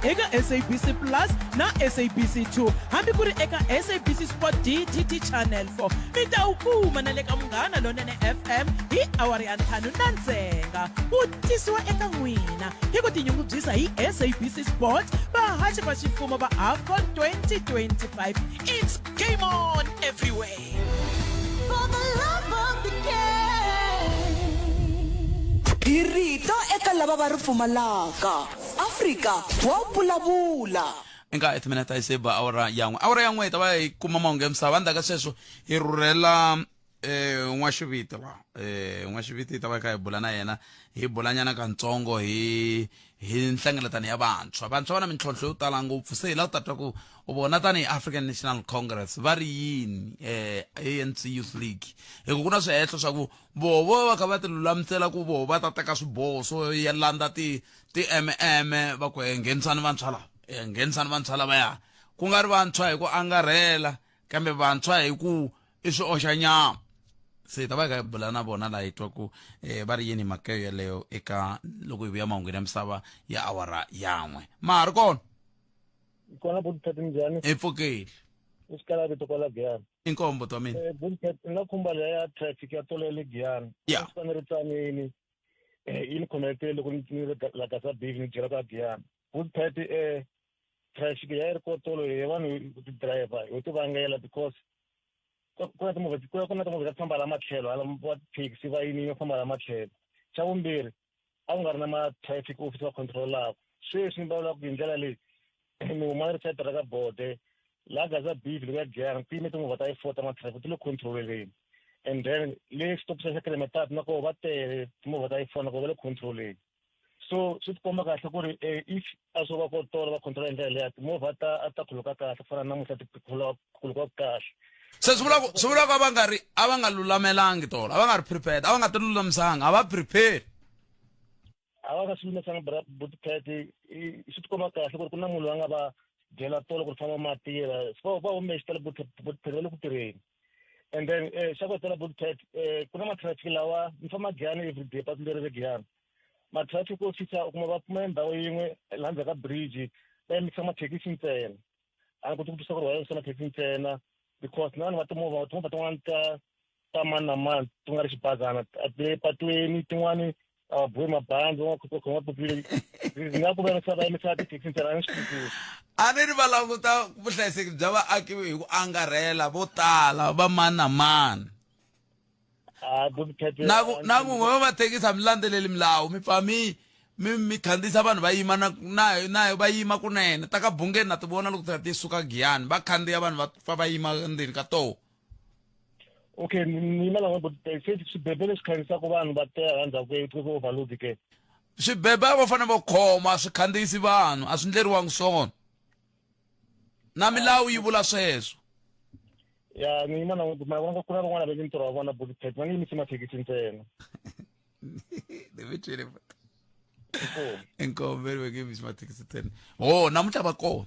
eka SABC Plus na SABC 2 hambi ku ri eka SABC Sport DTT Channel 4. Mi ta wu kuma na le ka Munghana Lonene FM hi awara ya ntlhanu na ndzhenga. Wu tisiwa eka n'wina hi ku tinyungubyisa hi SABC Sport, vahaxi va ximfumo va AFCON 2025. It's game on everywhere. For the love of the game. Hi rito eka lava va ri pfumalaka. Afrika wa vulavula. Eka i timinete yi se ba awara ya n'we, awara ya n'we hi ta va hi kuma mahungu ya misava. Endzhaku ka sweswo hi rhurhela n'waxiviti la n'waxiviti hi ta va hi kha hi bula na yena, hi bulanyana kantsongo hi nhlengeletano ya vantshwa. Vantshwa va na mintlhontlho yo tala ngopfu, se hi lava ku ta twa ku vona tanihi African National Congress va ri yini, ANC Youth League, hi ku ku na swihehlo swa ku voho vo va kha va ti lulamisela ku voho va ta teka swiboho swo ya landza ti-mm, va ku nghenisani vantshwa lava, nghenisani vantshwa lavaya, ku nga ri vantshwa hi ku angarhela kambe vantshwa hi ku i swi oxa nyama. Se hi ta va hi kha hi bula na vona laha hi twa ku va ri yini mhaka yeleyo eka loko hi vuya mahungwini ya misava ya awara yan'we. Ma ha ri kona? Kona Bullpet, njhani? Hi pfukile. I xikala vito kwala Giyani. Inkombo twa mina. Bullpet, ni nga khumba leya ya traffic ya tolo ya le Giyani. Yeah. Ni ri tsanini. Yi ni khomeletile loko ni ri la Gaza Beef ni byela ka Giyani. Bullpet, traffic ya yi ri ko tolo hi vanhu ti-driver ho ti vangela because ku na timovha, ku na timovha ta famba hala matlhelo hala, va taxi va yini yo famba hala matlhelo. Xa vumbirhi, a ku nga ri na ma-traffic office va control-aka. Sweswi ni vulavulaka hi ndlela leyi, ni huma ni ri side ra ka bode laha Gaza Beef loko ya Giyani, ku yime timovha ta yi-four ta ma-traffic ti le control-eleni. And then le xitopo xa Kremetart na koho va tele timovha ta yi-four, na koho va le control-eni. So swi tikomba kahle ku ri if a swo va ko tolo va control hi ndlela leya, timovha ta a ta khuluka kahle ku fana na namuntlha ti khuluka kahle. Se swi vula ku a va nga lulamelangi tolo, a va nga ri prepared, a va nga ti lulamisanga, a va prepare. A va nga swi lulamisanga bra Bullpet. Swi tikomba kahle ku ri ku na munhu loyi a nga va byela tolo ku ri famba ma tirha, va hume xitalo Bullpet, va le ku tirheni. And then xa ku hetelela Bullpet, ku na ma-traffic lawa ni famba Giyani everyday, patu leri re Giyani, ma-traffic officer u kuma va pfuma ndhawu yin'we laha ndzhaku ka bridge, va yimisa mathekisi ntsena. A ni koti ku twisisa ku ri va yimisa mathekisi ntsena because na vanhu va timovha tin'wani ta mani na mani, ti nga ri xibazana, a ti le patweni, tin'wani a va bohi mabandi, va khoma papile, ndzi nga ku va yimisa tithekisi ntsena, a ni swi twisisi. A ni ri va languta vuhlayiseki bya vaaki hi ku angarhela, vo tala va mani na mani. Ah, Bullpet. Na ku n'we va mathekisi a mi landzeleli milawu, mi pfa mi khandziyisa vanhu va yima na va yima kunene ta ka bungeni, na ti vona loko ti suka Giyani, va khandziya vanhu va pfa va yima ndzeni ka toho. Okay, ni yimela n'we Bullpet, se swibebe leswi khandziyisaka vanhu va teka endzhaku ku overload ke? Swibebe a va fanele va khoma, swi khandziyisi vanhu, a swi ndleriwangi swona, na milawu yi vula sweswo. Ya, ni yima na n'we, ma vona ku na van'wana va ntirho wa vona Bullpet, va nge yimisi mathekisi ntsena. Ni mi twile. Inkomu veri va nge yimisi mathekisi ntsena. Ho namuntlha va kona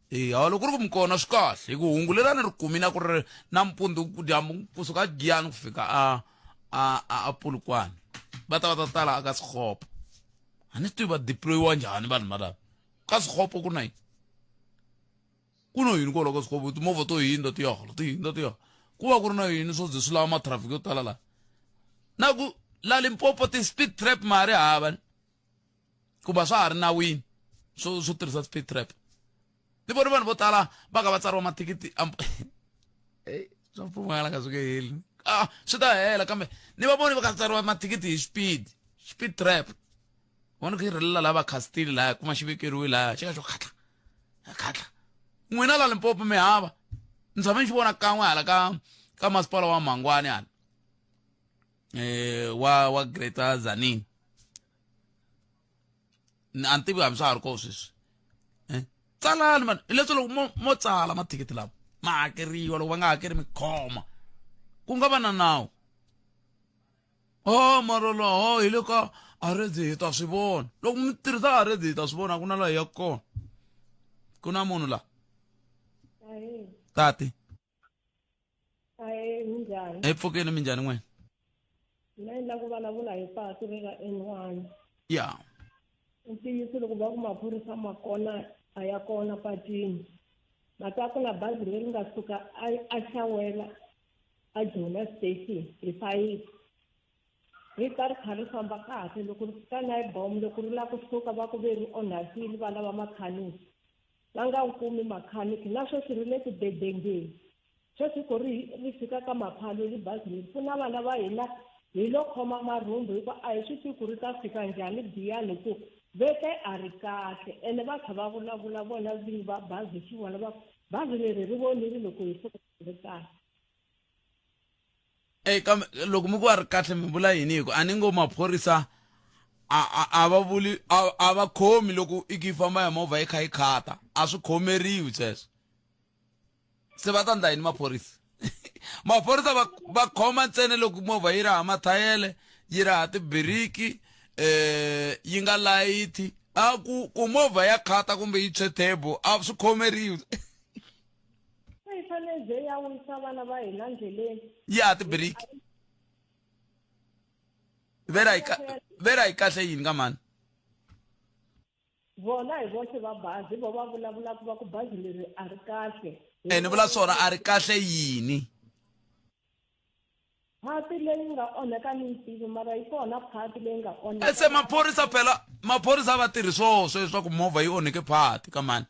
e ha loko ku ri ku mi kona swi kahle, hi ku hungu lerani ri kumile ku ri nampundzu ku dyambu kusuka Giyani ku fika a Polokwane va ta va ta tala aka Sekgopo. A ni swi tivi va deployiwa njhani vanhu valava ka Sekgopo. Ku na yini, ku na yini kwalaho ka Sekgopo? Timovha to hindza ti ya hala, ti hindza ti ya, ku va ku ri na yini swo ze swi lava matraffic yo tala laha? Na ku la Limpopo ti-speed trap ma ha ri hava kumbe swa ha ri nawini swo tirhisa speed trap? Ni vone vanhu vo tala va ka va tsariwa mathikithi, swa pfumala ka swi nge heli, ah swi ta hela, kambe ni va voni va ka tsariwa mathikithi hi speed trap. Vona ku yi rhelela laha va khastile lahaya, kuma xi vekeriwe lahaya, xi ka xo khatla khatla. N'wina la Limpopo mi hava? Ni tshame ni xi vona kan'we hala ka masipala wa Mangwani hala wa Greater Tzaneen. A ni tivi hambi swa ha ri kona sweswi. Tsalani mani, hileswi loko mo tsala mathikithi lama ma hakeriwa, loko va nga hakeri mi khoma, ku nga va na nawu. O mara laha hi le ka aredi, hi ta swi vona loko mi tirhisa aredi, hi ta swi vona. A ku na laha hi yaka kona, ku na munhu laha tati. Ahee, minjhani? Hi pfukeni, minjhani n'wina? Mina ni lava ku vulavula hi patu ri ra N1. Ya. Ntiyiso loko va ku maphorisa ma kona a ya kona patwini. Mhaka ku na bazi leri nga suka a a xawela a Jona station hi fayifi ri ta ri kha ri famba kahle loko ri fika Nybom loko ri lava kusuka va ku ve ri onhakile va lava makhaniki va nga wu kumi makhaniki na sweswi ri le ku dedengeni sweswi ko ri ri fika ka maphaluli bazi leri ku na vana va hina hi lo khoma marhumbu hikuva a hi swi tivi ku ri ta fika njhani giyani hi ku vete a ri kahle ene va kha va vulavula vona vinyi va bazi xi vona va bazi leri ri vonile loko hi suka ri kahle e kambe loko mi ku a ri kahle mi vula yini hi ku a ni ngo maphorisa a a a va vuli a a va khomi loko i ku yi famba hi movha yi kha yi khata a swi khomeriwi sweswo se va ta ndla yini maphorisa maphorisa va va khoma ntsena loko movha yi ri ha mathayele yi ri ha tibiriki eh yi nga layithi a ku ku movha ya khata kumbe yi tshwe thebo a swi khomeriwi se yi fanele ze ya wisa vana va hina ndleleni yi ha tibiriki vera yi ka vera yi kahle yini ka mani Vona hi voxe va bazi vo va vulavulaka va ku bazi leri a ri kahle. E ni vula swona a ri kahle yini? Phati leyi nga onheka ni yi tivi mara yi kona phati leyi nga onheka. Se maphorisa phela maphorisa va tirhi swoho sweswo swa ku movha yi onheke phati ka mani.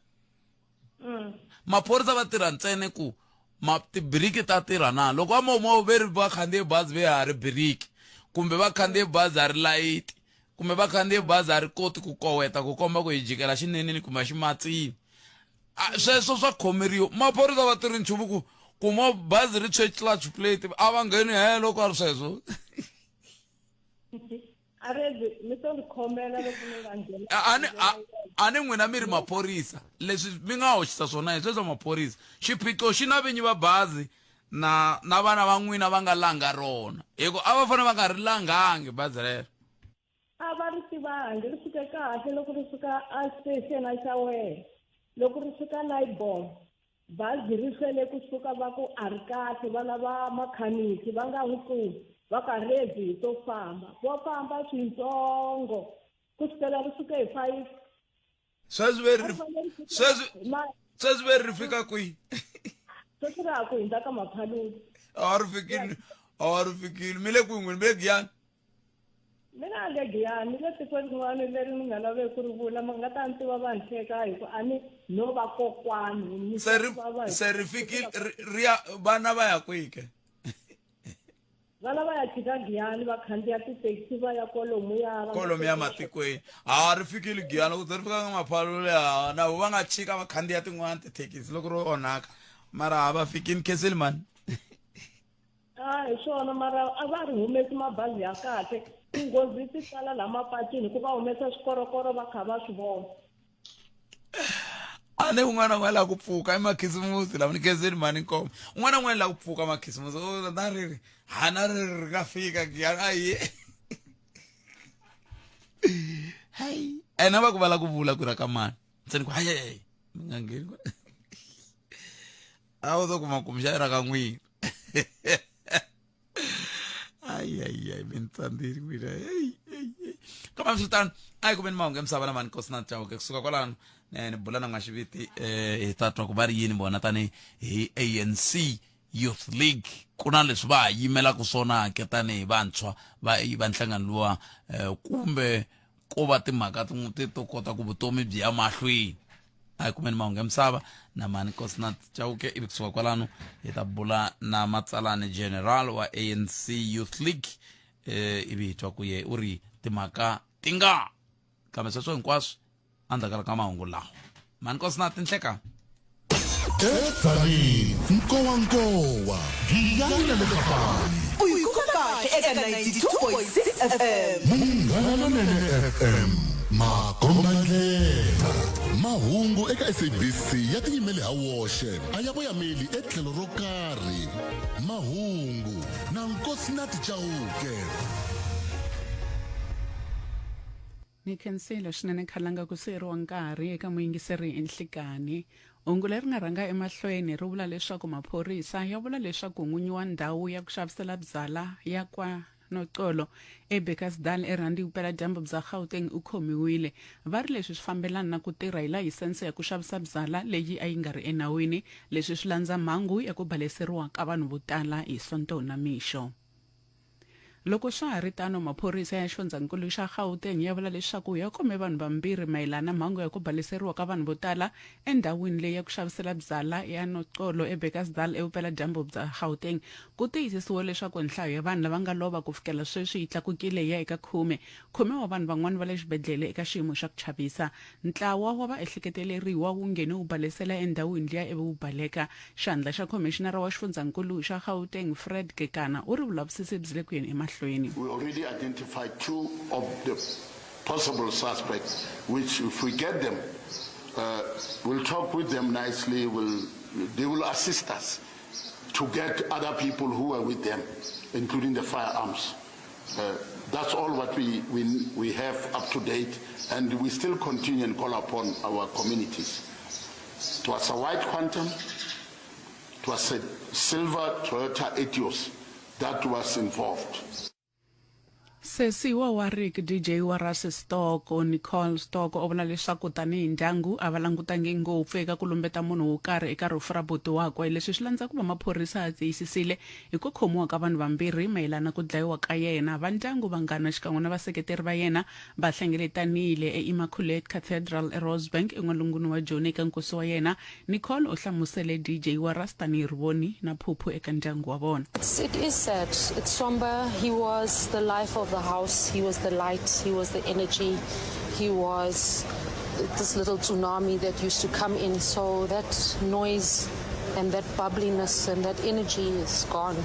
Maphorisa va tirha ntsena ku ma tibiriki ta tirha na loko va mo ve ri va khandziye bazi ve ha ri biriki kumbe va khandziye bazi a ri layiti kumbe va khandziye bazi a ri koti ku koweta ku komba ku hi jikela xineneni kumbe ximatsini sweswo swa khomeriwa maphorisa va tirhi nchumu ku kuma bazi ri tshwe clutch plate a va ngheni helo ka ri sweswo a rezi mi to ni khomela loko mi nga nghena a ni a ni n'wina mi ri maphorisa leswi mi nga hoxisa swona hi sweswo maphorisa xiphiqo xi na vinyi va bazi na na vana va n'wina va nga langa rona hi ku a va fanele va nga ri langangi bazi rero a va ri tivangi ri suke kahle loko ri suka a station a xa wena loko ri suka nibom bazi ri hlwele kusuka va ku a ri kahle va lava makhaniki va nga n'wi kumi va ka rezi hi to famba vo famba swintsongo ku sukela ri suke hi five sweswi ve ri sweswi sweswi ve ri fika kwihi sweswi ra ha ku hundza ka maphaluli a ri fikile a ri fikile mi le kwihi n'wini mi le giyani mina le giyani le tikweni rin'wana leri ni nga laveki ku ri vula ma nga ta ni tiva va ni hleka hi ku a ni no va kokwani se ri se ri fikile ri ya vana va ya kwihi ke Vana va ya chika Giyani va khandziya tithekisi va ya kwalomuya. Kwalomuya matikweni. Ha ri fikile Giyani loko ri fika ka maphalule ha na vo va nga chika va khandziya tin'wana tithekisi loko ro onhaka. Mara ha va fikini khensile mani. A hi swona mara a va ri humesi mabazi ya kahle. Tinghozi ti tala laha mapatwini hikuva humesa swikorokoro va kha va swi vona. A ni un'wana na un'wana la ku pfuka i makhisimusi lama ni khenseni mhani nkoma un'wana na un'wana la ku pfuka makhisimusi o na ri ri ha na ri ri ri nga fika giyani a yi hayi ene va ku va la ku vula ku ra ka mani se ni ku hayi hayi mi nga ngheni a wu to kuma kumxa ra ka n'wina ayi ayi ayi mi ni tsandzile n'wina eyi eyi eyi kambe swi tano a hi kumeni mahungu ya misava na mani nkosi na chauke kusuka kwalano eh, ni bula na n'waxiviti eh, hi ta twa ku va ri yini vona tani hi anc youth league ku na leswi va ha yimelaka swona ke tanihi vantshwa va va nhlangano luwa eh, kumbe ko va timhaka tin'we ti to kota ku vutomi byi ya mahlweni a hi kumeni mahungu ya misava na mani cosnat chauke ivi kusuka kwalano hi ta bula na matsalani general wa anc youth league eh, ivi hi twa ku ye u ri timhaka ti nga kambe sweswo hinkwaswo endzhaku ka mahungu lawa mani cosnat nhleka Edzanini nkowankowa giyani na le kapani U yi kuma kahle eka 92.6 FM. Munghana Lonene FM makombandlela mahungu eka SABC ya tiyimele ha woxe a ya voyameli etlhelo ro karhi mahungu na Nkosinathi Chauke Ni khensile swinene khalanga ku siyeriwa nkarhi eka muyingiseri hi nhlikanhi. Hungu leri nga rhanga emahlweni ri vula leswaku maphorisa ya vula leswaku n'winyi wa ndhawu ya ku xavisela byala ya kwa Noxolo eBekkersdal eRandi vupeladyambu bya Gauteng u khomiwile. Va ri leswi swi fambelana na ku tirha hi layisense ya ku xavisa byala leyi a yi nga ri enawini. Leswi swi landza mhangu ya ku baleseriwa ka vanhu vo tala hi Sonto namixo. Loko swa ha ri tano, maphorisa ya xifundzankulu xa Gauteng ya vula leswaku ya khome vanhu vambirhi mayelana na mhangu ya ku baleseriwa ka vanhu vo tala endhawini leyi ya ku xavisela byala ya Noxolo eBekkersdal evupeladyambu bya Gauteng. Ku tiyisisiwe leswaku nhlayo ya vanhu lava nga lova ku fikela sweswi yi tlakukile yi ya eka khume. Khume wa vanhu van'wana va le xibedlhele eka xiyimo xa ku chavisa. Ntlawa wa vaehleketeleriwa wu nghene wu balesela endhawini liya ivi wu baleka. Xandla xa khomixinara wa xifundzankulu xa Gauteng Fred Kekana u ri vulavisisi byi le ku yeni emahlweni. We already identified two of the possible suspects, which if we get them, uh, we'll talk with them nicely, we'll, they will assist us to get other people who were with them, including the firearms. Uh, that's all what we, we, we have up to date, and we still continue and call upon our communities. It was a white quantum, it was a silver Toyota Etios that was involved. Sesi wa Warwick DJ wa Rasi Stoko, Nicole Stoko u vula leswaku tanihi ndyangu a va langutangi ngopfu eka ku lumbeta munhu wo karhi eka rifu ra buti wakwe. Leswi swi landza ku va maphorisa ya tiyisisile hi ku khomiwa ka vanhu vambirhi mayelana ku dlayiwa ka yena. Va ndyangu, vanghana xikan'we na vaseketeri va yena va hlengeletanile eImmaculate Cathedral eRosebank en'walungwini wa Joni eka nkosi wa yena. Nicole u hlamusele DJ wa Ras tanihi rivoni na phuphu eka ndyangu wa vona. It is sad. It's somber. He was the life of the house. He was the light. He was the energy. He was this little tsunami that used to come in. So that noise and that bubbliness and that energy is gone.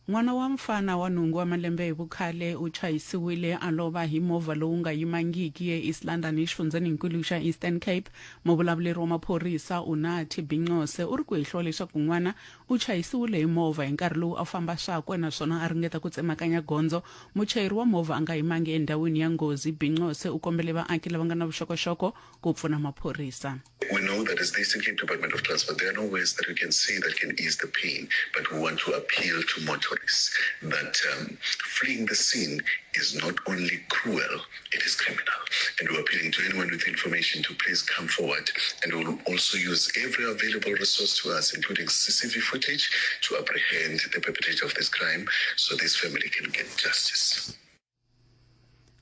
N'wana wa mfana wa nhungu wa malembe hi vukhale u chayisiwile a lova hi movha lowu nga yimangiki eEast London exifundzheninkulu xa Eastern Cape. Muvulavuleri wa maphorisa Unathi Binqose u ri ku hehliwa leswaku n'wana u chayisiwile hi movha hi nkarhi lowu a famba swakwe naswona a ringeta ku tsemakanya gondzo. Muchayeri wa movha a nga yimangi endhawini ya nghozi. Binqose u kombele vaaki lava nga na vuxokoxoko ku pfuna maphorisa. We know that as the Eastern Cape Department of Transport, there are no ways that we can say that can ease the pain, but we want to appeal to motorists that um, fleeing the scene is not only cruel, it is criminal. And we're appealing to anyone with information to please come forward. And we'll also use every available resource to us, including CCTV footage, to apprehend the perpetrator of this crime so this family can get justice.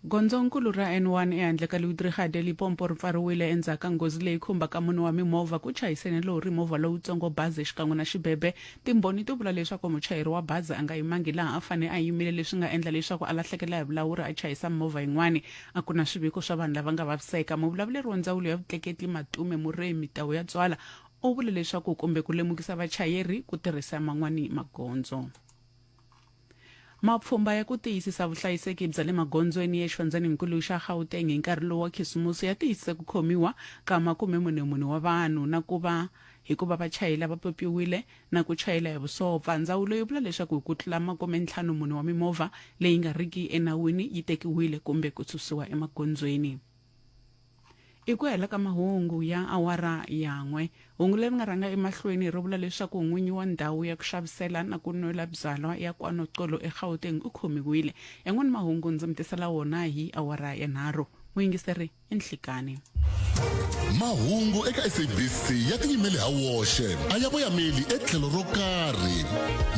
Gondzonkulu ra N1 ehandle ka Louis-Trichardt eLimpopo ri pfariwile endzhaku ka nghozi leyi khumbaka mune wa mimovha ku chayisene lori, movha lowutsongo, bazi xikan'we na xibebe. Timbhoni ti vula leswaku muchayeri wa bazi a nga yimangi laha a fane a yimile leswi nga endla leswaku a lahlekela hi vulawuri a chayisa mimovha yin'wana. A ku na swiviko swa vanhu lava nga vaviseka. Muvulavuleri wa ndzawulo ya vutleketli Matume Moremi Tauyatswala u vule leswaku kumbe ku lemukisa vachayeri ku tirhisa man'wani magondzo. Mapfhumba ya ku tiyisisa vuhlayiseki bya le magondzweni exifundzheninkulu xa Gauteng hi nkarhi lowu wa Khisimusi ya tiyisise ku khomiwa ka 44 wa vanhu na ku va hikuva va chayela va pyopyiwile na ku chayela hi vusopfa. Ndzawulo yi vula leswaku ku tlula 54 wa mimovha leyi nga riki enawini yi tekiwile kumbe ku susiwa emagondzweni. I ku hela ka mahungu ya awara ya n'we. Hungu leri nga rhanga emahlweni ri vula leswaku n'winyi wa ndhawu ya ku xavisela na ku nwela byalwa ya KwaNoxolo eGauteng u khomiwile. Yan'wana mahungu ndzi mi tisela wona hi awara ya nharhu. Muyingiseri i Nhlikani. Mahungu eka SABC ya tiyimele ha woxe, a ya voyameli etlhelo ro karhi.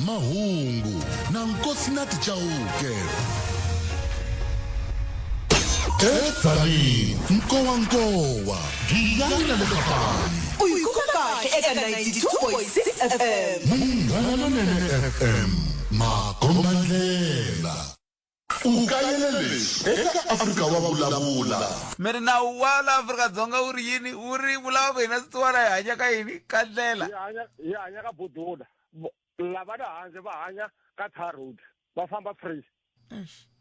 Mahungu na Nkosinathi Chauke. Edzanini, nkowankowa, Giyani na le Kapani. U yi kuma kahle eka 92.6 FM. Munghana Lonene FM, makombandlela. U kayele leswi eka Afrika wa Vulavula. Mi ri nawu wa la Afrika-Dzonga wu ri yini? Wu ri vulava ku hina swisiwana hi hanya ka yini? Ka ndlela. Hi hanya hi hanya ka budula. Lava le handle va hanya ka tar road. Va famba free.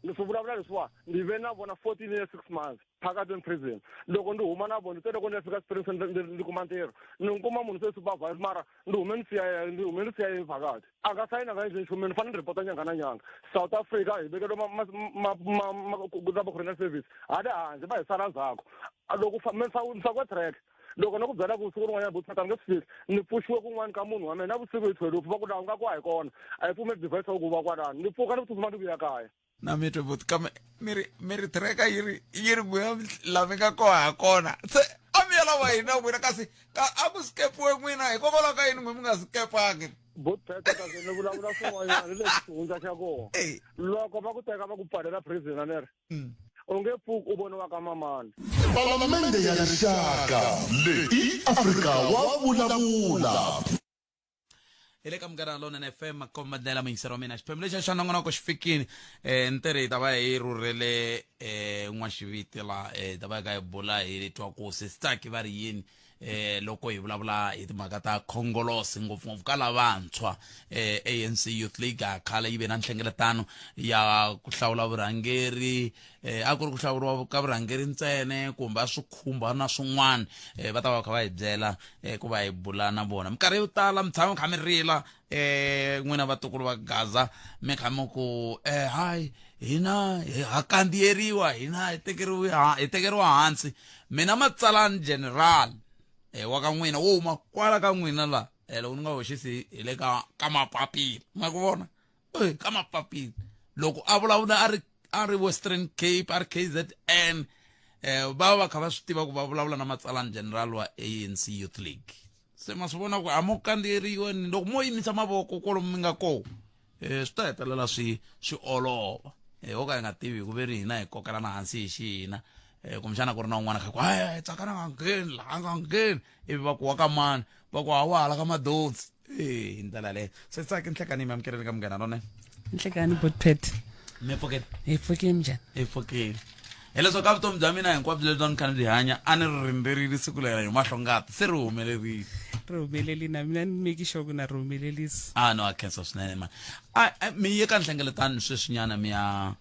Leswi vulavula leswiwa ni ve na vona 14 years 6 months phakathi in prison. Loko ndi huma na vona se loko ni ya fika Springs ndzi kuma ntirho. Ni kuma munhu se supervisor mara ndi hume ni siya ndi hume ni siya phakathi. A nga sayina nga endli nchumu ni fanele ni report nyanga na nyanga. South Africa hi vekeliwe ma ma ma ma ku corona service. Hale handle va hi sala ndzhaku. Loko ni fakiwe track. Loko no ku byela ku siku rin'wanyana buti a nge swi fihli ni pfuxiwe kun'wana ka munhu wa mina navusiku hi 12 va ku laha u nga ku a hi kona a hi pfumeli device ya ku va kwalano ni pfuka ni ku tsutsuma ni vuya kaya. Na mi twe buti kambe mi ri mi ri tracker yi ri yi ri n'wina la mi nga koho ha kona se a mi ya lava hina n'wina kasi ka a ku skepiwe n'wina hikokwalaho ka yini n'we mi nga skepangi Buti Phetha kasi ni vulavula swin'wanyana ni lexi xihundla xa kona loko va ku teka va ku pfalela prison a ni ri u nge pfuki u voniwa ka mamani. Palamende ya Rixaka leyi i Afrika wa vulavula. Hi le ka Munghana Lonene FM makombandlela muyingiseri wa mina xiphemu lexi xa nongonoko xi fikini um ni ri hi ta va hi rhurhele um n'waxiviti la um hi ta va hi kha hi bula hi twa ku sistaki va ri yini eh loko hi vulavula hi timhaka ta khongolose ngopfungopfu ka lavantshwa eh ANC Youth League a khale yi ve na nhlengeletano ya ku hlawula vurhangeri eh a ku ri ku hlawuriwa ka vurhangeri ntsena kumbe a swi khumba na swin'wana eh va ta va kha va hi byela eh ku va hi bula na vona minkarhi yo tala mi tshama mi kha mi rila eh n'wina vatukulu va Gaza mi kha mi ku eh hayi hina ha kandziyeriwa hina hi tekeriwa hi tekeriwa hansi mina matsalani general eh wa ka n'wina wo huma kwala ka n'wina la eh loko ni nga hoxisi hi le ka ka mapapila ma ku vona eh ka mapapila loko a vulavula a ri a ri Western Cape a ri KZN eh va va kha va swi tiva ku va vulavula na matsalani general wa ANC Youth League se ma swi vona ku a mo kandziyeriwa ni loko mo yimisa mavoko kwalomu mi nga kona um swi ta hetelela swi swi olova um ho ka hi nga tivi hi ku ve ri hina hi kokelana hansi hi xihina um kumbexana ku ri na un'wana kha ku hayi tsakana nga ngheni laha a nga ngheni ivi va ku wa ka mani va ku hawa hala ka madonsi e hi ndlela yaleyo se tsaki nhlekani mi amukeleni ka munghana lonene nhlekani botpet mi pfukeni hi pfukeni njhani hi pfukeni hileswaku ka vutomi bya mina hinkwabyo lebyi a ni kha ni byi hanya a ni ri rindzerile siku leri hi mahlongati se ri humelerile ri humeleli na mina ni meki sure ku na ri humelelisi a no a khensa swinene mani a mi ye ka nhlengeletano sweswinyana mi ya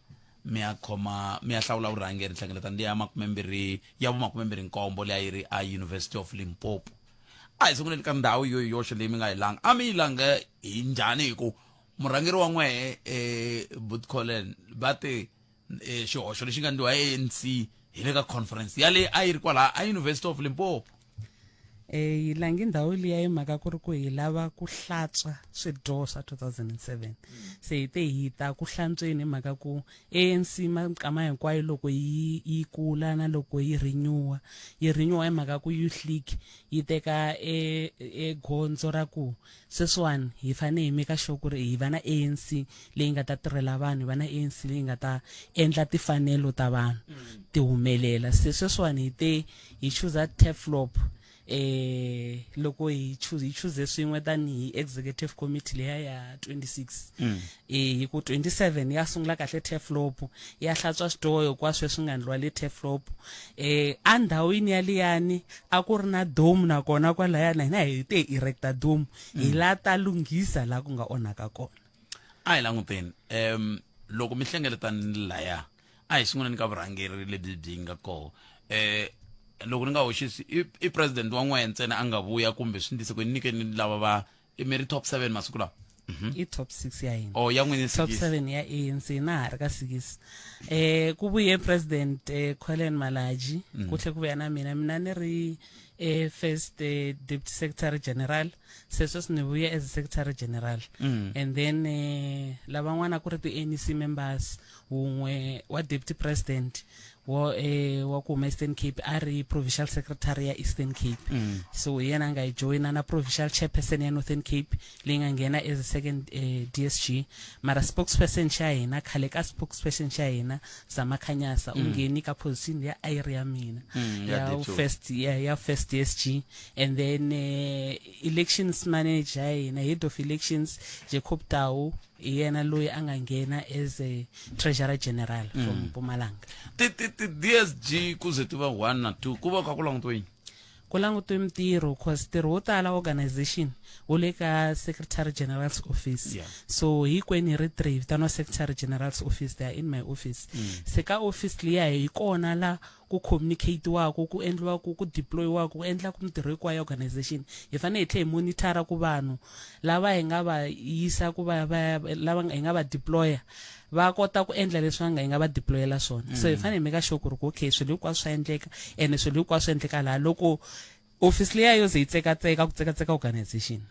mi ya khoma mi ya hlawula vurhangeri nhlengeletano liya makumembirhi ya vumakumembirhi nkombo leyi a yi ri a University of Limpopo a hi sunguleni ka ndhawu yo hi yoxe leyi mi nga yi langa a mi yi langa hi njhani hi ku murhangeri wa n'wehe um Butcolen va te eh, xihoxo lexi nga ndliwa hi ANC hi le ka conference yaleyi a yi ri kwalaha a University of Limpopo eh hi langi ndhawu liya hi mhaka ku ri ku hi lava ku hlatswa swidyoho swa 2007 se hi te hi ta ku hlantsweni hi mhaka ku ANC minkama hinkwayo loko yi yi kula na loko yi renewa yi renewa hi mhaka ku Youth League yi teka e, e gondzo ra ku Sweswiwani hi fanele hi meka sure ku ri hi va na ANC leyi nga ta tirhela vanhu, hi va na ANC leyi nga ta endla tifanelo ta vanhu ti humelela. Se sweswiwani hi te hi chuza Turfloop eh loko hi choose hi choose swin'we tanihi executive committee leya ya 26 eh hi ku 27 ya sungula kahle Turfloop ya hlantswa swidyoho hinkwaswo leswi nga ndliwa le Turfloop eh andhawini yaliyani a ku ri na domu nakona kwalaya na hina hi te hi erecta domu hi la ta lunghisa laha ku nga onhaka kona a hi languteni um loko mi hlengeletanile laya a hi sunguleni ka vurhangeri lebyi byi nga koho um loko ni nga hoxisi i, i president wa n'wehe ntsena a nga vuya kumbe swi ndise ku nyikeni lava va i mi ri top 7 masiku lawa i top 6 ya hina oh ya n'wini top sikisi 7 ya ANC na ha ri ka 6 eh ku vuye president eh, Colin Malaji ku tlhe ku vuya na mina mina ni ri eh, first eh, deputy secretary general se sweswi ni vuye as secretary general and then eh, lavan'wana ku ri ti-NEC members wun'we wa deputy president wa eh, wa ku huma Eastern Cape a ri provincial secretary ya Eastern Cape mm. so hi yena a nga yi joyina na provincial chairperson ya Northern Cape leyi nga nghena as a second eh, DSG mara spokesperson xa hina khale ka spokesperson xa hina Zama Khanyasa mm. u ngheni ka position ya a yi ri ya mina mm, ya first ya, ya first DSG and then eh, elections manager ya hina head of elections Jacob Tau hi yena loyi a nga nghena as a treasurer general mm. from Mpumalanga ti ti ti DSG ku ze ti va 1 na 2 ku va kha ku langutiwe yini ku langutiwe mintirho cause ntirho wo tala organization wu le ka secretary general's office yeah. so hinkwenu hi ri three vitaniwa secretary general's office they are in my office mm. se ka office liya hi kona la ku communicate-waku ku endliwaku ku deploy-waku ku endlaku mintirho hinkwayo ya organization hi fanele hi tlhela hi monitor ku vanhu lava hi nga va yisa ku va va lava hi nga va deployer va kota ku endla leswi va nga hi nga va deployela swona so hi fanele hi meka sure ku ri ku okay swilo hinkwaswo swa endleka ene swilo hinkwaswo endleka laha loko Office liya yo ze yi tsekatseka ku tsekatseka organization.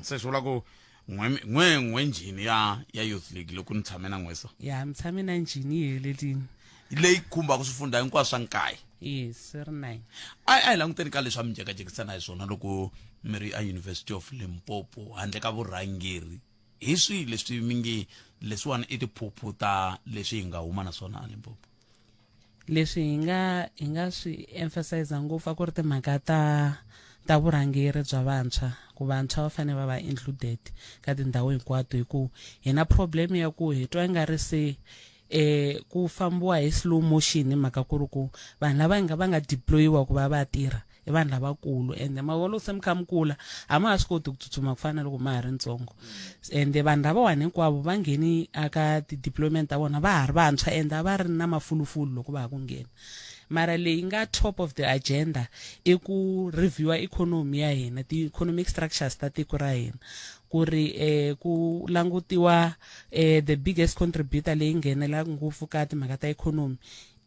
Se swi vula ku n'we n'we n'we njhini ya ya youth league loko ni tshame na n'we so. Ya mi tshame na njhini yi helelini. Leyi khumbaka swifundha hinkwaswo swa nkaye. Yes, swi ri 9. A a hi languteni ka leswi a mi jekajekisana hi swona loko mi ri a University of Limpopo handle ka vurhangeri hi swihi leswi mi nge leswiwani i tiphuphu ta leswi hi nga huma na swona a Limpopo? Leswi hi nga hi nga swi emphasize ngopfu a ku ri timhaka ta ta vurhangeri bya vantshwa ku vantshwa va fanele va va included ka tindhawu hinkwato hi ku hi na problem ya ku hi twa nga ri se eh ku fambiwa hi slow motion hi mhaka ku ri ku vanhu lava nga va nga deployiwa ku va va tirha i vanhu lavakulu ende ma vona loko se mi kha mi kula a ma ha swi koti ku tsutsuma ku fana na loko ma ha ri ntsongo ende vanhu lavawani hinkwavo va ngheni aka ti-deployment ta vona va ha ri vantshwa ende a va ri na mafulufulu loko va ha ku nghena mara leyi nga top of the agenda i ku reviewa economy ya hina ti-economic structures ta tiko ra hina ku ri eh, ku langutiwa eh, the biggest contributor leyi nghenelaka ngopfu ka timhaka ta economy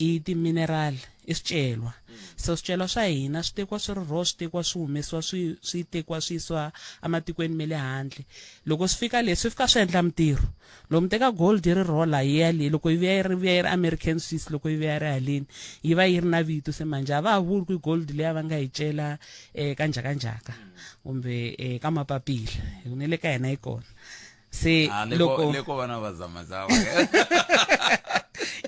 i ti-mineral i swicelwa so swicelwa swa hina swi tekiwa swi ri raw swi tekiwa swi humesiwa swi swi tekiwa swi yisiwa ematikweni ma le handle loko swi fika le swi fika swi endla mintirho loko mi teka gold yi ri raw la yi ya le loko yi vuya yi ri vuya yi ri American Swiss loko yi vuya yi ri haleni yi va yi ri na vito se manjhe a va ha vuli ku i gold liya va nga yi cela um ka njhakanjhaka kumbe um ka mapapila hi ku ne le ka hina yi kona se Ah, le loko ko le ko vana va zamazama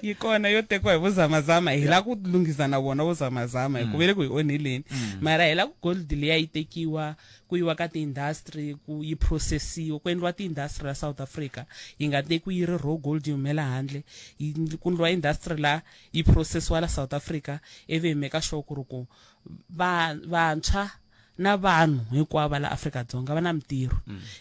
yi kona yo tekiwa hi vozamazama hi la ku lunghisa na vona vozamazama hi ku ve le ku hi onheleni mara hi la ku gold liya yi tekiwa ku yiwa ka ti-industry ku yi processiwa ku endliwa ti-industry la South Africa yi nga tekiwi yi ri raw gold yi humela handle yi ku endliwa industry la yi processiwa la South Africa ivi hi meka sure ku ri ku va vantshwa na vanhu hinkwavo va la Afrika-Dzonga va na mintirho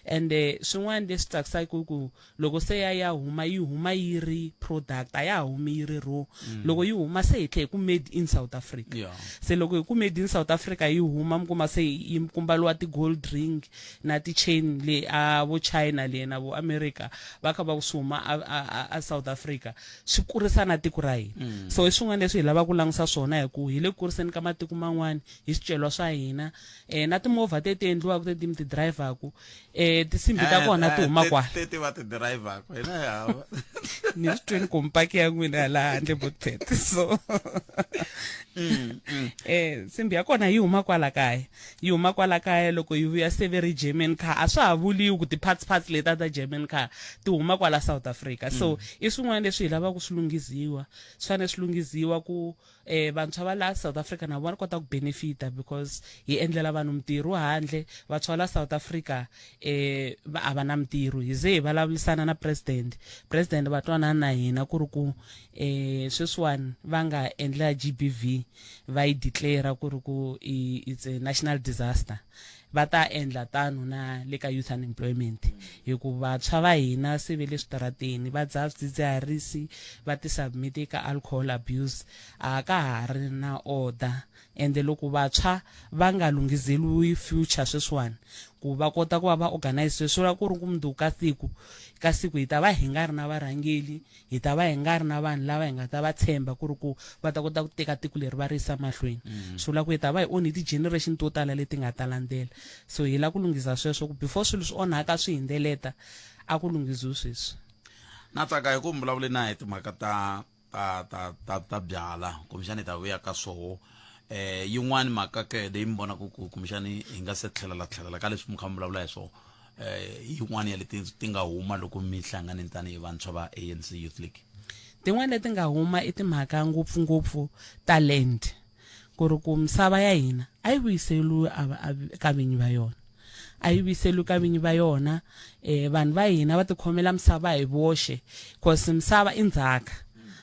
ende swin'wana leswi tsakisaka i ku loko se ya ya huma yi huma yi ri product a ya ha humi yi ri raw loko yi huma se hi tlhe hi ku made in South Africa Yeah. se loko hi ku made in South Africa yi huma mi kuma se yi ku mbaliwa ti-gold ring na ti-chain le a vo China le na vo America va kha va ku swi huma a, a, a, a South Africa swi kurisa na tiko ra hina so i swin'wana leswi hi lavaka ku langusa swona hi ku hi le ku kuriseni ka matiko man'wana hi swicelwa swa hina um na timovha teti endliwaka teti mi ti dirayivhaku um tinsimbhi ta kona ti huma kwala teti va ti dirayivhaku hina hi hava ni swi tweni ku mpaki ya n'wina laha handle botpet so eh nsimbi ya kona yi huma kwala kaya yi huma kwala kaya loko yi vuya se ve ri German car a swa ha vuliwi ku ti-parts parts leta ta German car ti huma kwala South Africa so i swin'wana leswi hi lavaka swi lunghiziwa swi fanele swi lunghiziwa ku eh vantshwa va la South Africa na vona kota ku benefita because hi endlela vanhu mintirho handle vantshwa la South Africa eh va a va na mintirho hi ze hi vulavurisana na president president va twanana na hina ku ri ku eh sweswiwani va nga endla GBV va yi declare ku ri ku it's a national disaster va ta endla tano na le ka youth unemployment hi ku vantshwa va hina se ve le switarateni va dzaha swidzidziharisi va ti submit eka alcohol abuse a ka ha ri na order ende loko vantshwa va nga lunghizeliwi future sweswiwani ku va kota ku va va organize swi vula ku ri ku mundzuku ka siku ka siku hi ta va hi nga ri na varhangeli hi ta va hi nga ri na vanhu lava hi nga ta va tshemba ku ri ku va ta kota ku teka tiko leri va ri yisa mahlweni swi vula ku hi ta va hi onhi ti-generation to tala leti nga ta landzela so hi lava ku lunghisa sweswo ku before swilo swi onhaka swi hindzeleta a ku lunghiziwi sweswi na tsaka hi ku mi vulavule na hi timhaka ta ta ta ta ta byala kumbexani hi ta vuya ka swoho eh yin'wani mhaka ke leyi mi vonaka ku kumbexani hi nga se tlhelela tlhelela ka leswi mi kha mi vulavula hi swona eh yin'wani ya leti ti nga huma loko mi hlanganile tanihi vantshwa va ANC Youth League tin'wana leti nga huma i timhaka ngopfungopfu ta land ku ri ku misava ya hina a yi vuyiseliwi ka vinyi va yona a yi vuyiseliwi ka vinyi va yona um vanhu va hina va tikhomela misava hi voxe cause misava i ndzhaka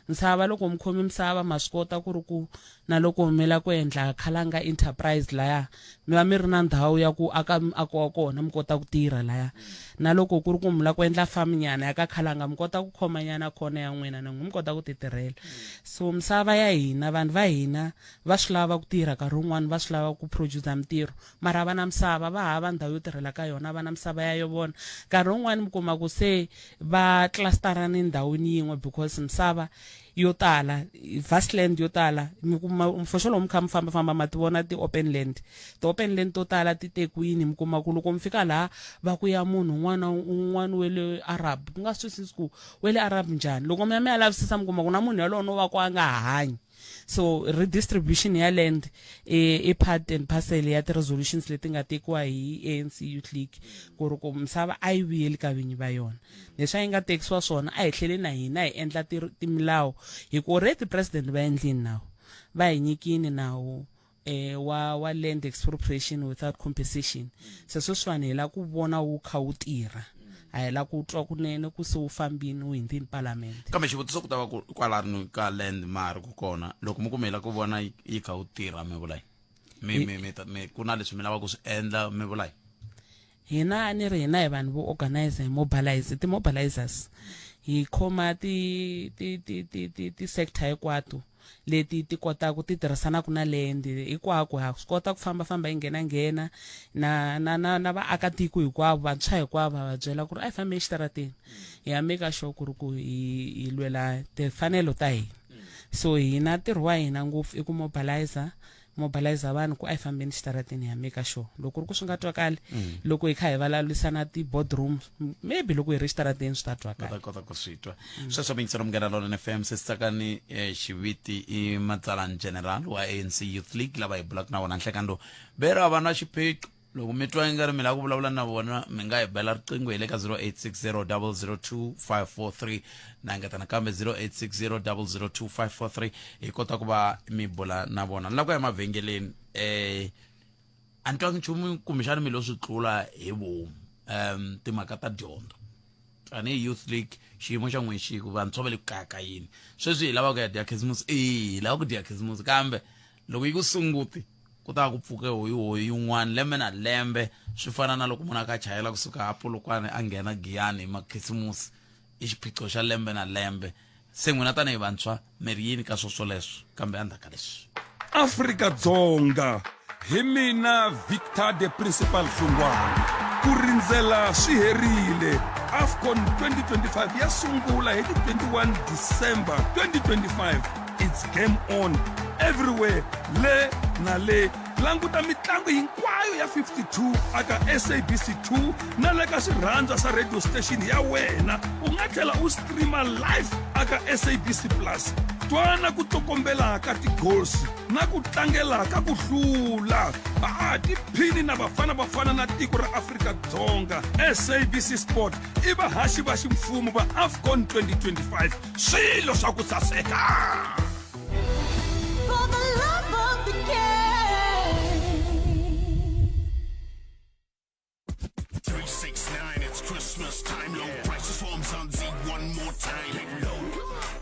misava loko mi khome misava ma swi kota ku ri ku na loko mi la ku endla khalanga enterprise laya mi va mi ri na ndhawu ya ku aka miako wa kona mi kota ku tirha laya na loko ku ri ku mi la ku endla farm nyana ya ka khalanga mi kota ku khoma nyana khona ya n'wina na n'wina mi kota ku ti tirhela so misava ya hina vanhu va hina va swi lava ku tirha nkarhi wun'wani va swi lava ku producer mintirho mara a va na misava va hava ndhawu yo tirhela ka yona va na misava ya yo vona nkarhi wun'wani mi kuma ku se va clusterane ndhawini yin'we because misava yo tala vast land yo tala mi kuma for sure loko mi kha mi fambafamba ma ti vona ti-open land ti-open land to tala ti tekiwini mi kuma ku loko mi fika laha va ku ya munhu un'wana un'wana we le arab ku nga swi twisisi ku we le arab njhani loko mi ya mi ya lavisisa mi kuma ku na munhu yalowo no va ku a nga ha hanyi so redistribution ya land i part and parcel ya ti-resolutions leti nga tekiwa hi ANC Youth League ku ri ku misava a yi vuyeli ka vinyi va yona leswi a yi nga tekisiwa swona a hi tlhele na hina hi endla timilawu hi ku already president va endlini nawu va hi nyikini nawu eh, wa wa land expropriation without compensation se sweswiwani hi la ku vona wu kha wu tirha a hi la ku twa kunene ku se wu fambini wu hindzini palamende kambe xivutiso ku ta va ku kwalano ka land ma ri ku kona loko mi kumela ku vona yi kha wu tirha mi vula yini mi mi mi mi ku na leswi mi lavaka ku swi endla mi vula yini hina a ni ri hina hi vanhu vo organize hi mobilize ti-mobilizers hi khoma ti ti ti ti ti ti-sector hinkwato leti ti kotaka ti tirhisanaka na land hinkwako ha swi kota ku fambafamba hi nghena nghena na na na na vaakatiko hinkwavo vantshwa hinkwavo va va byela ku ri a hi fambi exitarateni hi ya make sure ku ri ku hi hi lwela timfanelo ta hina so hina ntirho wa hina ngopfu i ku mobilizer mobilizer vanhu ku a hi fambeni xitarateni hi ya make sure loko ku ri ku swi nga twakali mm. loko hi kha hi vulavurisana ti-boardroom maybe loko hi ri xitarateni swi ta twakala ta kota ku swi twa mm. sweswo mingiselo munghana lonene fm sesitsakani eh, xiviti i matsalani general wa anc youth league lava hi bulaka na vona nhlekani lowu vero a va na xiphiqo loko mi twa ingari mi lava ku vulavula na vona mi nga hi bela riqingho hi le ka 0860 002 543 na engeta nakambe 0860 002 543 hi kota ku va mi bula na vona ni lava ku ya emavhengeleni eh a ni twangi nchumu kumbexana mi lo swi tlula hi vomu um timhaka ta dyondzo tanihi youth league xiyimo xa n'wina xi ku vantshwa va le ku kayakayeni sweswi hi lava ku ya dya khisimusi e hi lava ku dya khisimusi kambe loko yi ku sunguti ku ta ku pfuke hoyihoyi yin'wana lembe na lembe swi fana na loko munhu a kha chayela kusuka a polokwane a nghena giyani hi makhisimusi i xiphiqo xa lembe na lembe se n'wina tanihi vantshwa mi ri yini ka swo swoleswo kambe endzhaku ka leswi Afrika-Dzonga hi mina Victor the Principal Hlungwani ku rindzela swi herile AFCON 2025 ya sungula hi ti 21 December 2025 it's game on everywhere le na le languta mitlangu hinkwayo ya 52 aka SABC 2 na le ka swirhandza swa radio station ya wena u nga tlhela u streama live aka SABC Plus twana ku tlokombela ka ti-goals na ku tlangela ka ku hlula a tiphini na vafana vafana na tiko ra Afrika-Dzonga SABC Sport i vahaxi va ximfumo va AFCON 2025 swilo swa ku saseka For the love of the game. 369, it's Christmas time. Low prices for Mzansi one more time. Get low,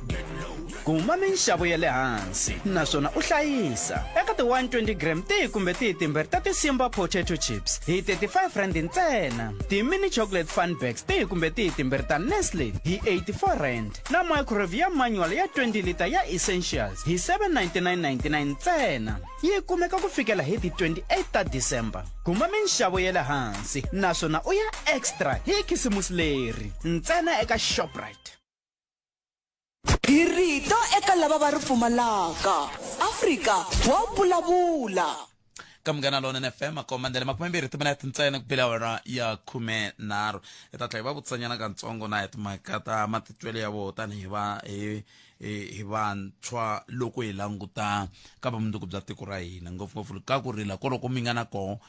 get low. Kuma minxavo ya le hansi naswona u hlayisa eka ti 120 gram tihi kumbe tihi timbirhi ta ti-Simba potato chips hi 35 rand ntsena, ti-mini chocolate fun bags tihi kumbe tihi timbirhi ta Nestle hi 84 rand na microwave ya manual ya 20 lita ya Essentials hi 799.99 ntsena. Yi kumeka ku fikela hi ti 28 ta December. Kuma minxavo ya le hansi naswona u ya extra hi khisimusi leri ntsena eka Shoprite. Hi rito eka lava va ri pfumalaka. Afrika wa vulavula. Ka Munghana Lonene FM makomandele 20 timinete ntsena ku bile awara ya 13 hi ta tlhela hi va vutisanyana katsongo na hi timhaka ta matitwelo ya vona tanihi va hi hi vantshwa loko hi languta ka vumundzuku bya tiko ra hina ngopfungopfu ka ku rila koloko mi nga na koho um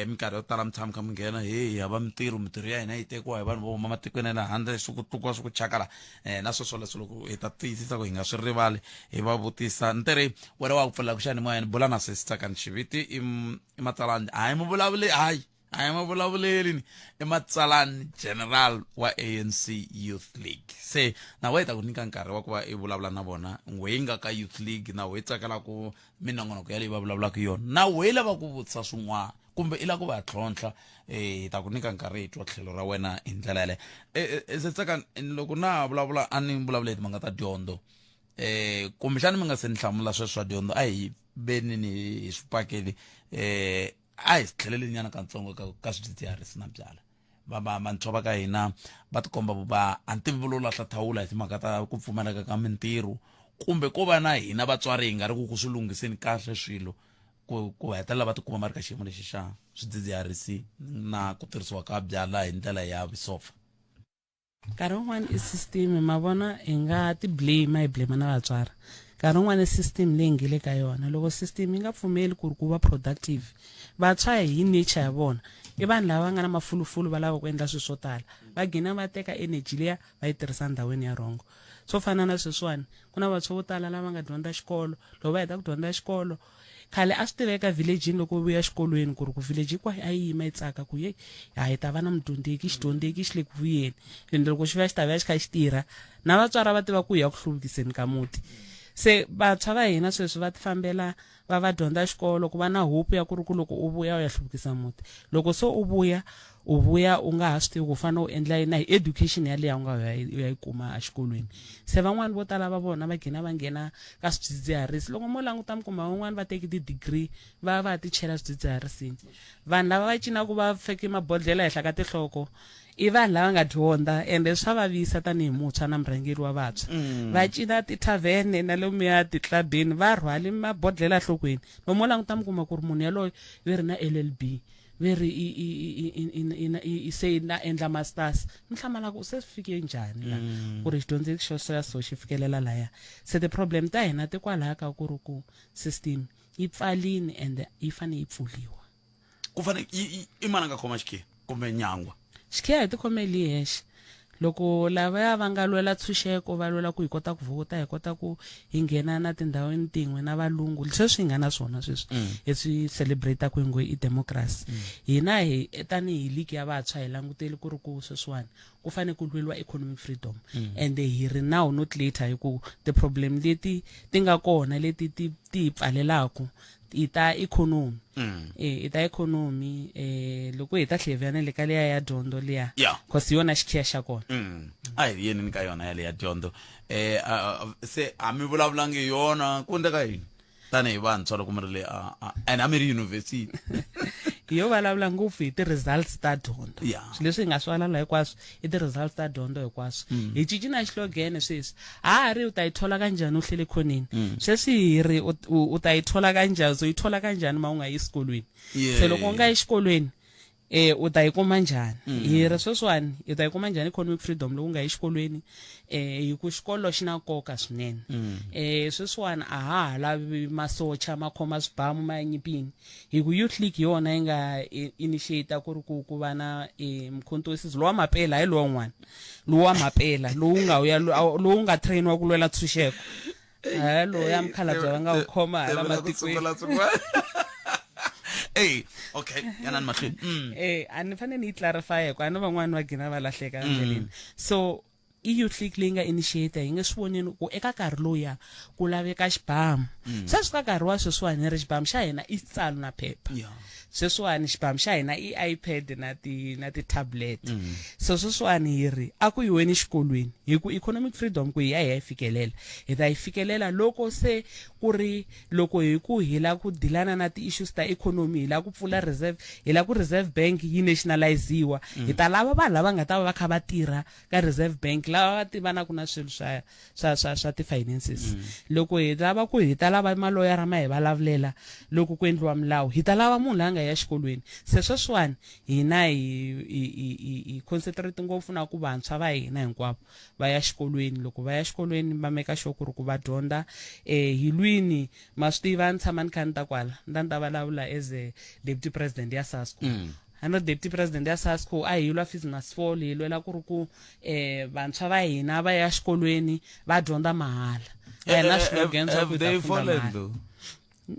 minkarhi yo tala mi tshama kha mi nghena he hi hava mintirho mintirho ya hina yi tekiwa hi vanhu vo huma matikweni ya le handle swi ku tlukiwa swi ku chakala um na sweswo leswo loko hi ta tiyisisa ku hi nga swi rivali hi va vutisa ntirhi wena wa ku pfulela ku xiyanimoyeni bula na sesi tsakani xiviti i matsalani hayi muvulavuli hayi a hi mavulavuleli ni i matsalani general wa anc youth league se na wehe ta ku nyika nkarhi wa ku va i vulavula na vona n'we yi nga ka youth league na wehe tsakela ku minongonoko yaleyi va vulavulaka yona na wehe lava ku vutisa swin'wana kumbe i lava ku va tlhontlha um hi ta ku nyika nkarhi hi twa tlhelo ra wena hi ndlela yaleyo eh, eh, se tsaka loko na ha vulavula a ni vulavula hi timhaka ta dyondzo eh kumbexana mi nga se ni hlamula sweswo swa dyondzo a hi veni ni hi swi pakeli eh a hi tlheleli nyana katsongo ka, ka swidzidziharisi na byala. va va vantshwa va ka hina va tikomba va a ni tivi lo lahla thawula hi timhaka ta ku pfumaleka ka mintirho kumbe ko va na hina vatswari hi nga ri ku ku swi lunghiseni kahle swilo ku ku hetelela va tikuma va ri ka xiyimo lexi xa swidzidziharisi na ku tirhisiwa ka byala hi ndlela ya vusopfa nkarhi wun'wani i system ma vona hi nga ti blame hi blame na vatswari nkarhi wun'wani system leyi nge le ka yona loko system yi nga pfumeli ku ri ku va productive vantshwa hi nature ya vona i vanhu lava nga na mafulufulu va lava ku endla swilo swo tala va gina va teka energy liya va yi tirhisa ndhawini ya rhongo swo fana na sweswiwani ku na vantshwa vo tala lava nga dyondza xikolo loko va heta ku dyondza xikolo Khale a swi tiveka village-ini loko u vuya xikolweni ku ri ku village hinkwayo a yi yima yi tsaka ku yeyi ha hi ta va na mudyondzeki xidyondzeki xi le ku vuyeni ende loko xi vuya xi ta vuya xi kha xi tirha na vatswari a va tiva ku ya ku hluvukiseni ka muti se vantshwa va hina sweswi va tifambela va va dyondza xikolo ku va na hope ya ku ri ku loko u vuya u ya hluvukisa muti loko se u vuya u vuya u nga ha swi tivi ku u fanele u endla yini na hi education yaliya u nga ya u ya yi kuma exikolweni se van'wani vo tala va vona va gina va nghena ka swidzidziharisi loko mo languta mi kuma van'wani va teki ti-degree va ya va ya ti chela swidzidziharisini vanhu lava va cinaka va feke mabodhlela henhla ka tinhloko i vanhu lava nga dyondza ende swa vavisa tanihi muntshwa na murhangeri wa vantshwa mm. va cina tithavhene na lomuya titlabini va rhwale mabodhlela enhlokweni loko mo languta mi kuma ku ri munhu yaloye ve ri na L_L_B ve ri i i i i i i se na endla masters ni hlamala ku se swi fike njhani la mm. ku ri xidyondzeki xo so ya so xi fikelela laya se ti-problem ta hina ti kwalaya ka ku ri ku system yi pfalini and yi fane yi pfuliwa ku fane i mani a nga khoma xikhiya kumbe nyangwa xikhiya hi tikhomeli hexe Loko lavaya va nga lwela tshunxeko va lwela ku hi kota ku vhota, hi kota ku hi nghena na tindhawini tin'we na valungu, sweswi hi nga na swona sweswi hi swi celebrate-aku hi ngo i democracy. Hina hi tanihi league ya vantshwa hi langutele ku ri ku sweswiwani ku fanele ku lweriwa economic freedom ende hi ri now not later hi ku ti-problem leti ti nga kona leti ti ti hi pfalelaku i ta ikhonomi mm. eh i ta ikhonomi eh loko hi ta tlhela na le ka leya ya dyondzo liya yeah. cause yona xikhiya xa kona mm. a hi yeni ni ka yona yale ya dyondzo eh se a mi vulavulangi hi yona ku endleka yini tanihi vantshwa loko mi ri le and a mi ri university hi yo vulavula ngopfu hi ti-results ta dyondzo yeah. swilo leswi hi nga swi vulavula hinkwaswo i ti-results ta dyondzo hinkwaswo mm. hi cinci na xilogene sweswi ha ha ri u ta yi thola kanjhani u hlele khoneni mm. sweswi hi ri u ta yi thola kanjhani so yi thola kanjhani ma u nga yi xikolweni yeah. se loko u nga yi xikolweni eh u ta yi kuma njhani mm. hi ri sweswiwani u ta yi kuma njhani economic freedom loko u nga yi xikolweni eh hi ku xikolo xi na nkoka swinene mm. eh sweswiwani a ha ha lavi masocha ma khoma swibamu ma ya nyimpini hi ku youth league hi yona yi nga initiate ku ri ku ku va na e, mkhonto wesizwe lowa mapela hayi lowa n'wana lowa mapela lowu nga ya lowu nga trainiwa ku lwela tshunxeko hayi loya mukhalabye va nga wu khoma hala matikweni Ey, okay, yanani mahlweni. Mm. Eh, a ni fanele ni yi clarify hi ku a ni van'wani va gina va lahleka endleleni. So i youth league leyi nga initiate hi nge swi voneni ku eka nkarhi lowuya ku laveka xibamu mm. sweswi ka nkarhi wa sweswiwani hi ri xibamu xa hina i tsalo na phepha yeah. sweswiwani xibamu xa hina i ipad na ti na ti-tablet mm. so sweswiwani hi ri a ku yiweni xikolweni hi ku economic freedom ku hi ya hi ya yi fikelela hi ta yi fikelela loko se ku ri loko hi ku hi lava ku dilana na ti-issues ta economy hi lava ku pfula reserve hi lava ku reserve bank yi nationaliziwa mm. hi ta lava vanhu lava nga ta va va kha va tirha ka reserve bank lava va tivanaka na swilo swa swa swa swa ti-finances mm. loko hi lava ku hi ta lava maloyara ma hi vulavulela loko ku endliwa milawu hi ta lava munhu la nga ya xikolweni se sweswiwani hina hi hi hi hi concentrate ngopfu na ku vantshwa va hina hinkwavo va ya xikolweni loko va ya xikolweni va meka sure ku ri ku va dyondza um hi lwini ma swi tiva ni tshama ni kha ni ta kwala ni ta ni ta vulavula as a deputy president ya sasco mm. a ni ri deputy president ya sasco a hi lwa fees must fall hi lwela ku ri ku um vantshwa va hina va ya xikolweni va dyondza mahala a hi na eh, eh, slogan swa ku hi ta funda mahala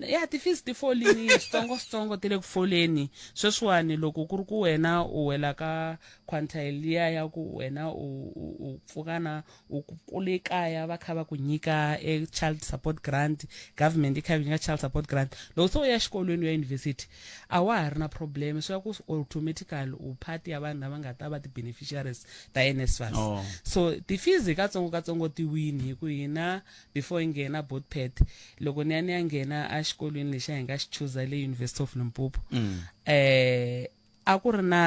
ya ti-fees ti folini switsongo switsongo ti le ku foleni sweswiwani loko ku ri ku wena u wela ka quantile liya ya ku wena u u pfuka na u kule kaya va kha va ku nyika e child support grant government yi kha yi nyika child support grant loko se u ya xikolweni u ya university a wa ha ri na problem swi ya ku automatically u part ya vanhu lava nga ta va ti-beneficiaries ta NSFAS oh. so ti-fees hi katsongo katsongo ti wini hi ku hina before hi nghena botpet loko ni ya ni ya nghena exikolweni lexi a hi nga xi chuza le University of Limpopo mm. eh a ku ri na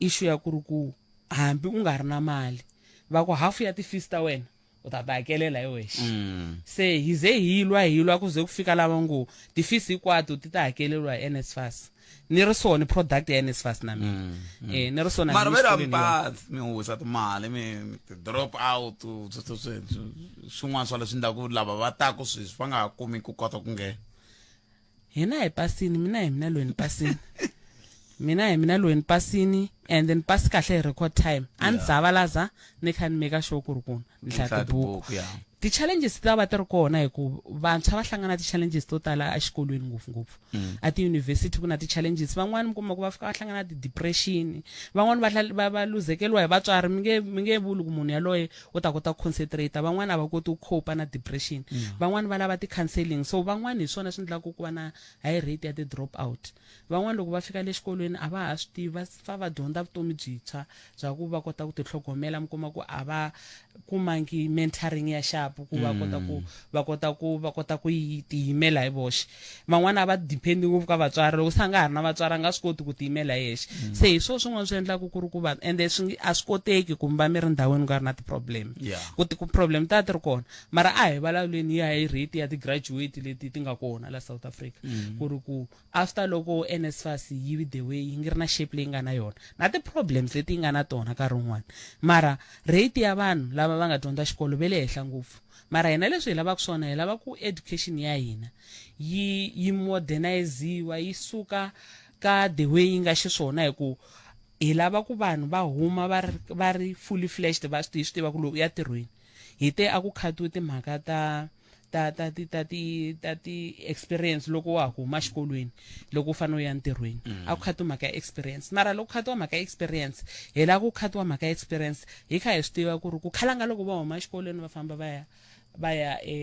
issue ya ku ri ku hambi u nga ri na mali va ku hafu ya ti-fees ta wena u ta ti hakelela hi wexe se hi ze hi lwa hi lwa ku ze ku fika lava ngo ti-fees hinkwato ti ta hakeleriwa hi NSFAS ni ri so ni product ya NSFAS na mina eh ni ri so na mara mina ve xikolweni yona. rampansi mi wisa timali mi mi ti-drop out sweswo swin'wana swa leswi endlaku lava va taku sweswi va nga ha kumi ku kota ku nghena hina hi pasini mina hi mina loyi ni pasini mina hi mina loyi ni pasini and ni pasi kahle hi record time a ni zavalaza ni kha ni make sure ku ri ku ni hlaya tibuku yeah. ti-challenges ti ta va ti ri kona hi ku vantshwa va hlangana ti-challenges to tala exikolweni ngopfungopfu a tiyunivhesiti ku na ti-challenges van'wani mi kuma ku va fika va hlangana na ti-depression van'wani va va va luzekeriwa hi vatswari mi nge mi nge vuli ku munhu yaloye u ta kota ku concentrate van'wani a va koti ku cope na depression van'wani va lava ti-counseling so van'wani hi swona swi endlaka ku va na high rate ya ti-drop out van'wani loko va fika le xikolweni a va ha swi tivi va fa va dyondza vutomi byintshwa bya ku va kota ku titlhogomela mi kuma ku a va kumangi mentoring ya xapu ku va kota ku va kota ku va kota ku yi tiyimela hi voxe van'wana a va depend ngopfu ka vatswari loko se a nga ha ri na vatswari a nga swi koti ku tiyimela hi yexe se hi swona swin'wana swi endlaka ku ri ku va ende swi a swi koteki ku mi va mi ri ndhawini ku nga ri na ti-problem ku ti ku problem ta ti ri kona mara a hi vulavuleni ya hi rate ya ti-graduate leti ti nga kona la South Africa ku ri ku after loko NSFAS yi the way yi ngi ri na shape leyi nga na yona na ti-problems leti yi nga na tona nkarhi wun'wani mara rate ya vanhu lava va nga dyondza xikolo ve le henhla ngopfu mara hina leswi hi lavaka swona hi lava ku education ya hina yi yi moderniziwa yi suka ka the way yi nga xiswona hi ku hi lava ku vanhu va huma va ri va ri fully fledged va swi swi tiva ku lowu u ya tirhweni hi te a ku khatiwe timhaka ta ta ta ti ta ti ta ti experience loko wa ha ku huma xikolweni loko u fanele u ya ntirhweni a ku khatiwa mhaka ya experience mara loko khatiwa mhaka ya experience hi lava ku khatiwa mhaka ya experience hi kha hi swi tiva ku ri ku khalanga loko va huma xikolweni va famba va ya va ya e,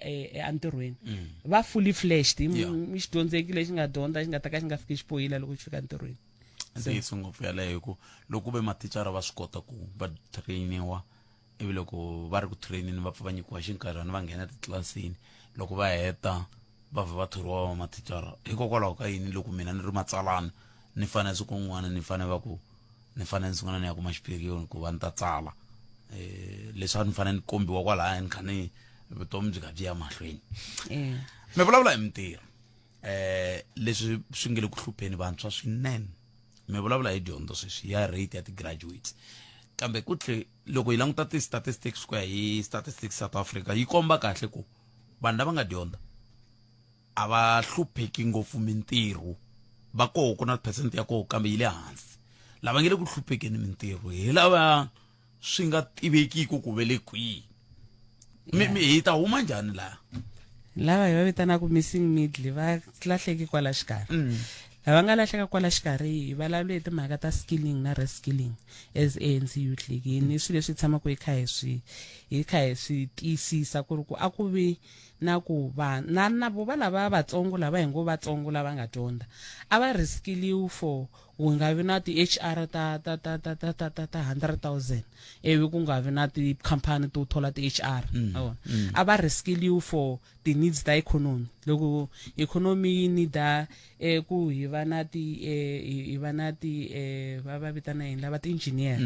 e, e, entirhweni va fully fledged i i xidyondzeki lexi nga dyondza xi nga ta ka xi nga fiki xi poyila loko xi fika entirhweni ntiyiso ngopfu yaleyo hi ku loko ku ve mathicara va swi kota ku va trainiwa ivi loko va ri ku trainini va pfa va nyikiwa xinkarhana va nghena titlilasini loko va heta va vhe va thoriwa va mathicara hikokwalaho ka yini loko mina ni ri matsalana ni fanele siku rin'wana ni fanele va ku ni fanele ni sungula ni ya kuma xipiriyoni ku va ni ta tsala um leswi a ni fanele ni kombiwa kwalaya ni kha ni vutomi byi kha byi ya mahlweni mi vulavula hi mintirho eh leswi swi nge le ku hlupheni vantshwa swinene mi vulavula hi dyondzo sweswi ya rate ya ti-graduates kambe ku tlhe loko hi languta ti-statistics ku ya hi statistics South Africa yi komba kahle ku vanhu lava nga dyondza a va hlupheki ngopfu mintirho va koho ku na percent ya koho kambe yi le hansi lava nge le ku hluphekeni mintirho hi lava swi nga tivekiki ku ve le kwihi mi mi hi ta huma njhani laha lava hi va vitanaka missing middle va lahleki kwala xikarhi lava nga lahleka kwala xikarhi hi vulavule hi timhaka ta skilling na reskilling as ANC Youth League hi ni swilo leswi tshamaka hi kha hi swi hi kha hi swi tiyisisa ku ri ku a ku vi na ku va na na vo va lava vatsongo lava hi ngo vatsongo lava nga dyondza a va reskiliwi for ku nga vi na ti-HR ta ta ta ta ta ta ta ta 100,000 ivi ku nga vi na tikhampani to thola ti-HR ma vona a va reskiliwi for ti-needs ta economy loko economy yi need-a eh, ku hi va na ti eh, hi hi va na ti eh, va va vitana yini lava ti-engineer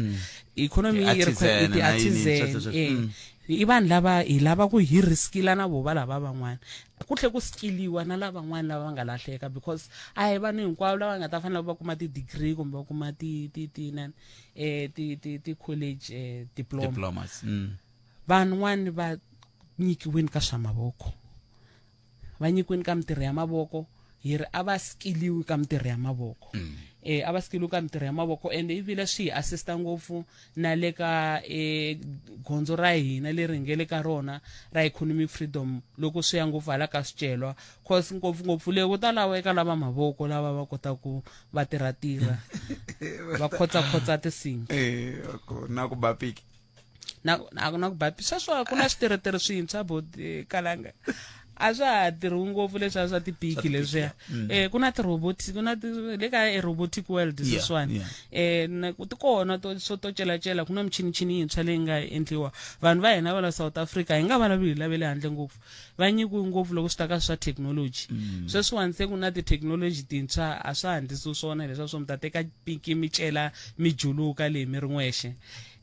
economy yi Ti-artisan na yini, ti-artisan sweswo, sweswo. eh. I vanhu lava hi lava ku hi riskila na vo va lava van'wana ku tlhe ku skiliwa na lavan'wana lava va nga lahleka because a hi vanhu hinkwavo lava nga ta fanela va kuma ti-degree kumbe va kuma ti ti ti nani eh ti ti ti college eh, diploma diplomas van'wani va nyikiweni ka swa mavoko va nyikiweni ka mitirho ya mavoko hi ri a va skiliwi ka mitirho ya mavoko eh a va skiliwi ka mitirho ya mavoko ende ivile swi hi assista ngopfu na le ka eh gondzo ra hina leri hi nge le ka rona ra economic freedom loko swi ya ngopfu hala ka swicelwa cause ngopfungopfu le ku ta lava eka lava mavoko lava va kotaka ku va tirhatirha va khotsakhotsa tinsimbi eh na ku ba piki na na na ku ba sweswo a ku na switirhetire swintshwa boti kalanga A swa ha tirhiwi ngopfu leswiya swa tipiki leswiya. Ku na ti-robot, ku na ti le ka e robotic world sweswiwani. Na ku ti kona to swo to celacela, ku na michinichini yintshwa leyi nga endliwa. Vanhu va hina va la South Africa hi nga vulavuli hi lava le handle ngopfu, va nyikiwe ngopfu loko swi ta ka swa thekinoloji. Sweswiwani se ku na tithekinoloji tintshwa, a swa ha ndlisiwi swona leswiya swo mi ta teka piki mi cela mi juluka leyi mi ri n'wexe.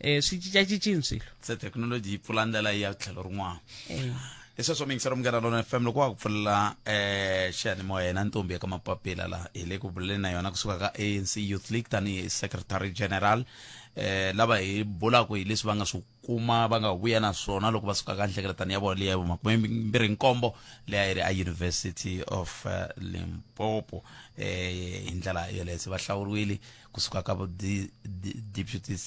Swi cincacincini swilo. Se thekinoloji yi pfula ndlela yi ya tlhelo rin'wana. Hi sweswo miyingiselo Munghana Lonene FM loko wa ku pfulela xiyanimoya yena ntombi ya ka mapapila la hi le ku buleni na yona kusuka ka ANC Youth League tanihi secretary general lava hi bulaka hi leswi va nga swi kuma va nga vuya na swona loko va suka ka nhlengeletano ya vona leyi ya 27 leyi a yi ri a University of Limpopo hi ndlela yoleyo se va hlawuriwile kusuka ka deputy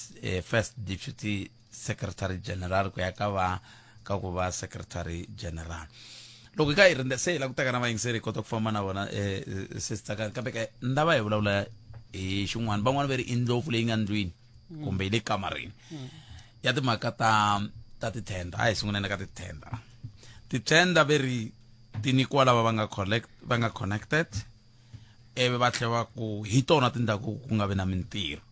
first deputy secretary general ku ya ka va ka ku va secretary general. Loko hi ka hi rindze se hi la ku teka na vayingiseri hi kota ku famba na vona sister ka kambe ke ndava hi vulavula hi xin'wana van'wana va ri i ndlopfu leyi nga ndlwini kumbe yi le kamareni ya timhaka ta ta tithenda. A hi sunguleni ka tithenda. Tithenda ve ri ti nyikiwa lava va nga collect va nga connected ivi va tlhela va ku hi tona tindhawu ku nga vi na mintirho.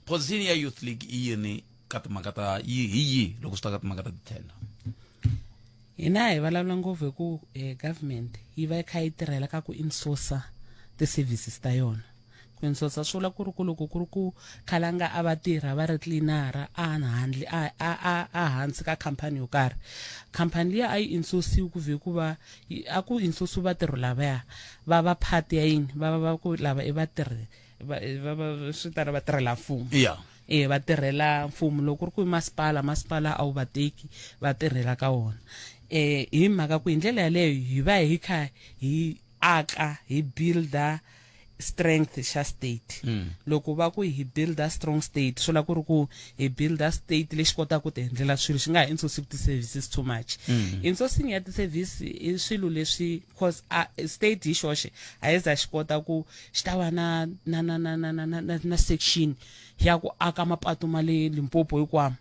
Position ya Youth League i yini ka timhaka ta yi hi yihi loko swi ta ka timhaka ta tithenda? Hina hi vulavula ngopfu hi ku government yi va yi kha yi tirhela ka ku insourcer ti-services ta yona. Ku insourcer swi vula ku ri ku loko ku ri ku khalanga a va tirha va ri cleaner a handle a a a a hansi ka khampani yo karhi, khampani liya a yi insourciwi ku vhe ku va a ku insourciwi vatirhi lavaya va va part ya yini, va va va ku lava i vatirhi va va va swi tana vatirhela mfumo. E va tirhela mfumo. Loko ku ri ku i masipala, masipala a wu va teki va tirhela ka wona. Hi mhaka ku hi ndlela yaleyo hi va hi kha hi aka, hi builder strength xa state. Loko va ku hi builder strong state, swi vula ku ri ku hi builder state lexi kotaka ku ti endlela swilo, xi nga ha insourcing ti-services too much. Insourcing ya ti-service i swilo leswi cause a state hi xoxe a yi za xi kota ku xi ta va na na na na na na na na na section ya ku aka mapatu ma le Limpopo hinkwamo.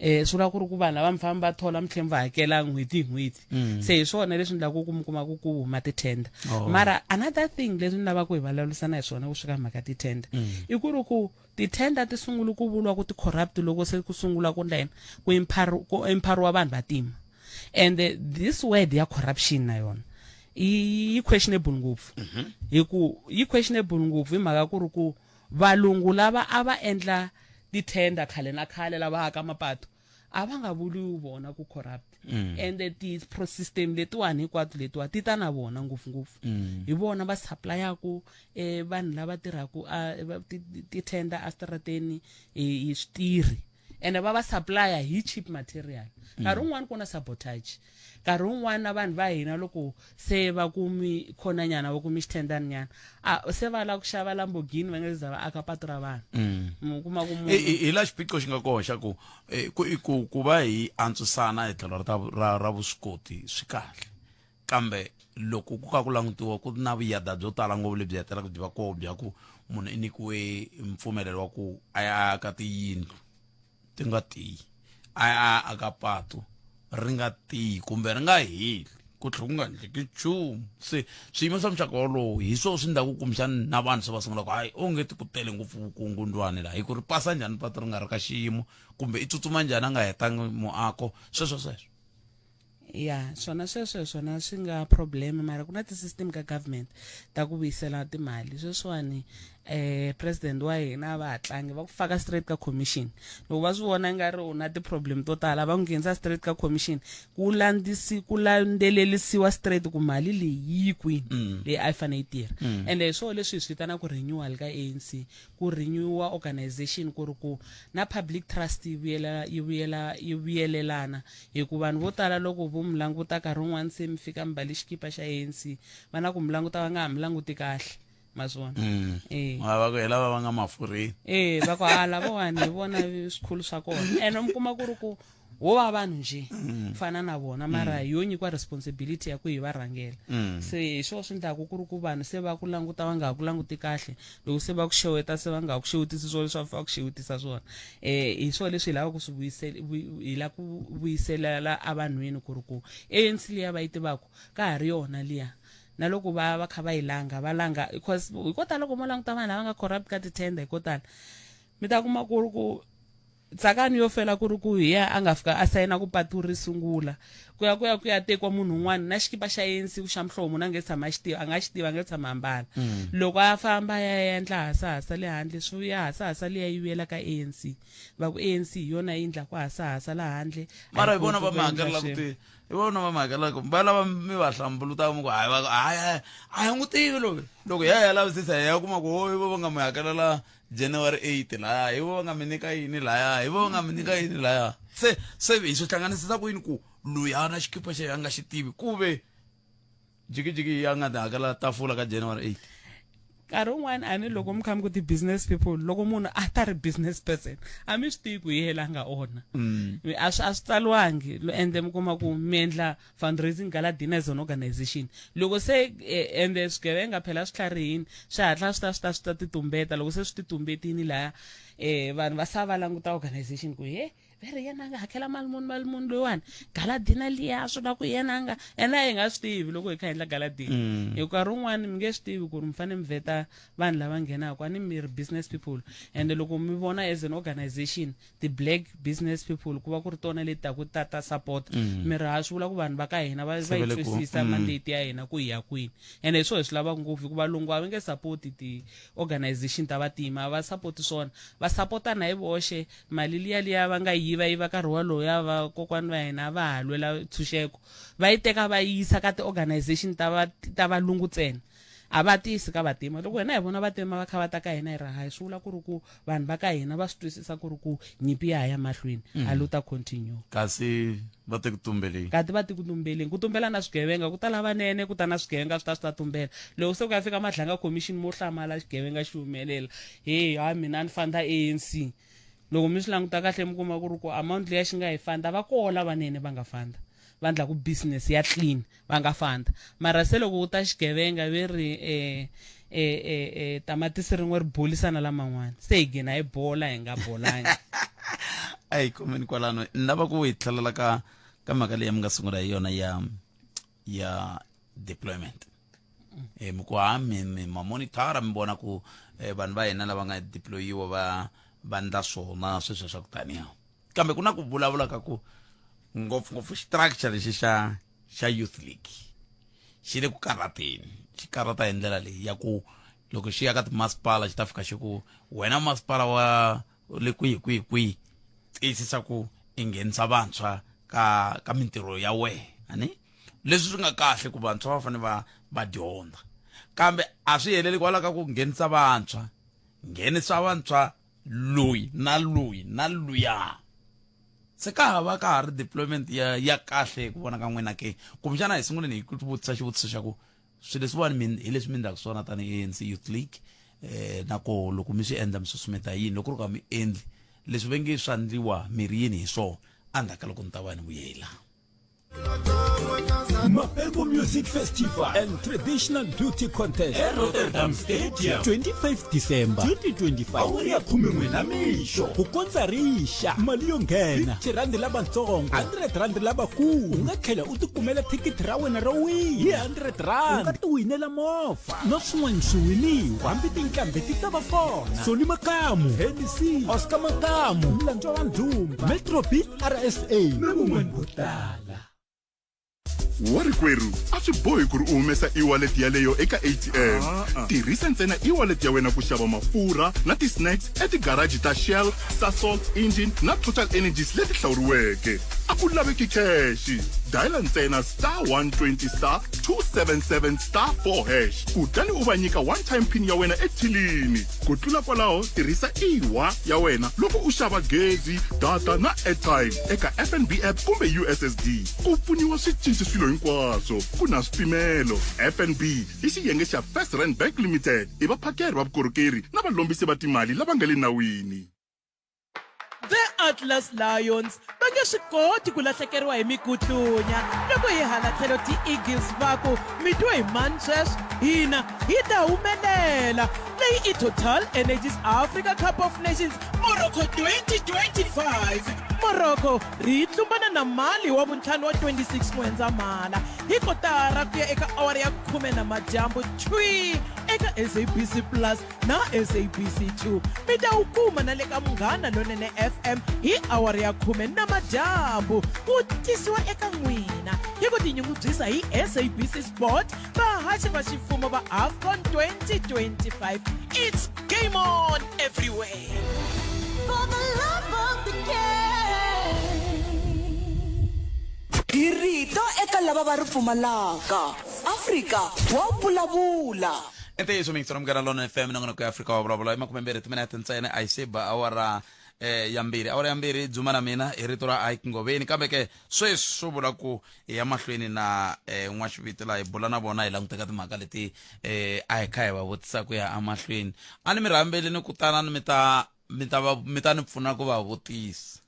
Swi vula ku ri ku vanhu lava mi famba va thola mi tlhela mi va hakela n'hweti hi n'hweti. Se hi swona leswi endlaku ku mi kuma ku ku huma ti-tender. Mara another thing leswi ni lavaka ku hi vulavurisana hi swona ku swi ka mhaka ti-tender, i ku ri ku ti-tender ti sungule ku vuriwa ku ti-corrupt loko se ku sungula ku ndla yini, ku empower, ku empoweriwa vanhu vantima. And this word ya corruption na yona yi questionable ngopfu. Hi ku yi questionable ngopfu hi mhaka ku ri ku valungu lava a va endla ti-tender khale na khale lava aka mapatu a va nga vuriwi vona ku corrupt. And ti-pro system letiwani hinkwato letiwa ti ta na vona ngopfungopfu. Hi vona va supply-aku vanhu lava tirhaku ti-tender eswitarateni hi switirhi, ene va va supplya hi cheap material. Nkarhi wun'wani ku na sabotage, nkarhi wun'wani na vanhu va hina loko se va kumi khonanyana, va kumi xithendani nyana, a se va lava ku xava Lamborghini va nga za va aka patu ra vanhu. Mu kuma ku munhu Hi la xiphiqo xi nga kona xa ku, ku, ku, ku va hi antswisana hi tlhelo ra ta, ra, ra vuswikoti swi kahle, kambe loko ku ka ku langutiwa ku na vuyada byo tala ngopfu lebyi hetelelaka byi va koho bya ku munhu i nyikiwe mpfumelelo wa ku a ya aka tiyindlu ti nga tiyi, a ya aka patu ri nga tiyi kumbe ri nga heli, ku tlhela ku nga endleki nchumu. Se swiyimo swa muxaka wolowo hi swona swi endlaku kumbexana na vanhu se va sungula ku hayi onge ti ku tele ngopfu vukungundwani laha, hi ku ri pasa njhani patu ri nga ri ka xiyimo, kumbe i tsutsuma njhani a nga hetangi muako, sweswo sweswo. Ya, swona sweswo hi swona swi nga problem, mara ku na ti-system ka government ta ku vuyisela timali. Sweswiwani president wa hina a va ha tlangi, va ku faka straight ka commission. Loko va swi vona nga ri u na ti-problem to tala, va ku nghenisa straight ka commission, ku landzisi ku landzelelisiwa straight ku mali leyi yi kwini leyi a yi fanele yi tirha. Ende hi swona leswi hi swi vitanaka renewal ka ANC, ku renewa organization ku ri ku na public trust yi vuyela yi vuyela yi vuyelelana. Hi ku vanhu vo tala loko vo mi languta nkarhi wun'wana se mi fika mi mbale xikipa xa ANC, va na ku mi languta va nga ha mi languti kahle, ma swi vona? E. Va ku hi lava va nga mafurheni. E, va ku ha lavawani hi vona swikhulu swa kona. Ene mi kuma ku ri ku Wo va vanhu njhe Mm. fana na vona mara Mm. yo nyikiwa responsibility ya ku hi va rhangela. Se hi swona swi endlaku ku ri ku vanhu se va ku languta va nga ha ku languti kahle loko se va ku xeweta se va nga ha ku xewetisi swona leswi va fanele ku xewetisa swona. Hi swona leswi hi lavaka ku swi vuyisela hi lava ku vuyiselela evanhwini ku ri ku ANC liya va yi tivaka ka ha ri yona liya na loko va va kha va yi langa va langa because hi ko tala loko mo languta vanhu lava nga corrupt ka ti-tender hi ko tala mi ta kuma ku ri ku Tsakani yo fela ku ri ku hi yena a nga fika a sayina ku patu ri sungula ku ya ku ya ku ya tekiwa munhu un'wana na xikipa xa ANC xa muhlovo munhu a nge tshama a xi tiva a nga xi tiva a nge tshama a mbala. Loko a famba a ya ya endla hasahasa le handle swi vuya hasahasa liya yi vuyela ka ANC va ku ANC hi yona yi endlaku hasahasa la handle a Mara yi hi vona koti va ku mi endla hakelelaka swilo. ti hi vona va mi hakelelaka va lava mi va hlambulutaka mi ku hayi va ku hayi hayi a hi n'wi tivi loyi loko hi ya hi ya lavisisa hi ya kuma ku ho hi vo va nga mi hakelela January 8 laya hi vo va nga mi nyika yini laya hi vo va nga mi nyika yini laya se se hi swi hlanganisisa ku yini ku loyi a na xikipa xa a nga xi tivi ku ve jikijiki ya nga ti hakela tafula ka January 8 nkarhi wun'wani a ni loko mi kha mi ku ti-business people loko munhu a ta ri business person a mi swi tivi ku hi yena a nga ona. A swi a swi tsaliwangi ende mi kuma ku mi endla fundraising gala dinner as an organization loko se eh, ende swigevenga phela swi tlharihini swi hatla swi ta swi ta swi ta titumbeta loko se swi titumbetini laya eh vanhu va sa va languta organization ku he ve ri yena a nga hakela mali muni mali muni loyiwani gala dinner liya swi vula ku yena a nga ene a hi nga swi tivi loko hi kha hi endla gala dinner. Hi nkarhi wun'wani mi nge swi tivi ku ri mi fanele mi vheta vanhu lava nghenaka a ni mi ri business people ende loko mi vona as an organization ti-black business people ku va ku ri tona leti taku ta ta support. Mi ri ha swi vula ku vanhu va ka hina va va yi twisisa. Mandate ya hina ku hi ya kwini ene hi swona hi swi lavaka ngopfu hikuva valungu a va nge support ti-organization ta vantima a va support swona va sapotana hi voxe mali liya liya va nga yiva yiva nkarhi wolowo ya vakokwani va hina va ha lwela ntshunxeko va yi teka va yisa ka ti-organization ta va ta valungu ntsena a va tisi ka vantima loko hina hi vona vantima va kha va ta ka hina hi ri hayi swi vula ku ri ku vanhu va ka hina va swi twisisa ku ri ku nyimpi ya ha ya mahlweni. A lo ta continue. Kasi va te ku tumbeleni. Kati va te ku tumbeleni. Ku tumbela na swigevenga ku ta lavanene ku ta na swigevenga swi ta swi ta tumbela. Loko se ku ya fika Madlanga Commission mo hlamala xigevenga xi humelela. He ha mina a ni fanda ANC. Loko mi swi languta kahle mi kuma ku ri ku amount liya xi nga yi fanda va koho lavanene va nga fanda va ndlaku business ya clean. Va nga fanda. Mara se loko ku ta xigevenga ve ri e, e, e, e, tamatisi rin'we ri bolisa na laman'wana. Se hi gina hi bola hi nga bolangi. A hi khomeni kwalano. Ni lava ku hi tlhelela ka ka mhaka leyi mi nga sungula hi yona ya ya deployment. Mi ku ha mi mi ma monitor mi vona ku vanhu va hina lava nga deployiwa va va ndla swona sweswo swa ku taniya. Kambe ku na ku vulavula ka ku ngopfungopfu structure lexi xa xa youth league xi le ku karhateni xi karhata hi ndlela leyi ya ku loko xi ya ka timasipala xi ta fika xi ku wena masipala wa le kwihi kwihi kwihi tiyisisa ku i nghenisa vantshwa ka ka mintirho ya wehe ani leswi swi nga kahle ku vantshwa va fanele va va dyondza kambe a swi heleli kwalaho ka ku nghenisa vantshwa nghenisa vantshwa loyi na loyi na luya se ka ha va ka ha ri deployment ya ya kahle ku vona ka n'wina ke kumbexana hi sunguleni hi ku vutisa xivutiso xa ku swilo leswiwani mi hi leswi mi endlaka swona tanihi ANC Youth League eh na ko loko mi swi endla mi susumeta yini loko ri ka mi endli leswi va nge swa ndliwa mi ri yini hi swona endzhaku ka loko ni ta va ni vuyela Mapeko Music Festival and Traditional Beauty Contest eRotterdam Stadium 25 December 2025 awara ya 11 na mixo ku kondza rixa mali yo nghena 50 rand lavatsongo 100 rand lavakulu u nga tlhela u tikumela thikithi ra wena ro wina hi 100 rand u nga tiwinela movha na swin'wana swiwiniwa hambi tinqambi ti ta va kona Soli Makamu Hennessy Oscar Makamu Mlandzwa wa Ndhumba Metro Beat RSA na van'wana vo tala. Warikwerhu a swi bohi ku ri u humesa e-wallet yaleyo eka ATM. Tirhisa ntsena e-wallet ya wena ku xava mafurha na ti-snacks etigaraji ta Shell, Sasol, Engen na Total Energies leti hlawuriweke. A ku laveki khexe. Dayila ntsena star 120 star 277 star 4 hash kutani u va nyika one time pin ya wena ethilini. Ku tlula kwalaho, tirhisa eWa ya wena loko u xava gezi, data na airtime eka FNB app kumbe USSD. Ku pfuniwa swi cinci swilo hinkwaswo, ku na swipimelo. FNB i xiyenge xa First Rand Bank Limited, i vaphakeri va vukorhokeri na valombisi va timali lava nga le nawini. The Ti-Atlas Lions va nge swi koti ku lahlekeriwa hi mikutlunya loko hi hala tlhelo ti-Eagles va ku mi twe hi mani sweswo hina hi ta humelela leyi i Total Energies Africa Cup of Nations Morocco 2025 Morocco ri tlumbana na Mali wa vuntlhanu wa 26 N'wendzamhala hi kotara ku ya eka awara ya khume na madyambu thwi eka SABC Plus na SABC 2 mi ta wu kuma na le ka Munghana Lonene FM hi awara ya khume na madyambu ku tisiwa eka n'wina hi ku tinyungubyisa hi SABC Sport vahaxi va ximfumo va AFCON 2025 it's game on everywhere For the love of the game. Hi rito eka lava va ri pfumalaka. Afrika wa vulavula. I ntiyiso mixo ra munghana lona fm nongonoko ya afrika wa vulavula i makumembirhi timinete ntsena a yi se ba awara eh, ya mbirhi awara ya mbirhi dzuma na mina hi rito ra ike ngoveni kambe ke sweswi swo vula ku hi ya mahlweni na eh, n'waxiviti laha hi bula na vona hi languteka timhaka leti eh, a hi kha hi va vutisa ku ya emahlweni a ni mi rhambeli ni ku tanani mi ta mi ta va mi ta ni pfuna ku va vutisa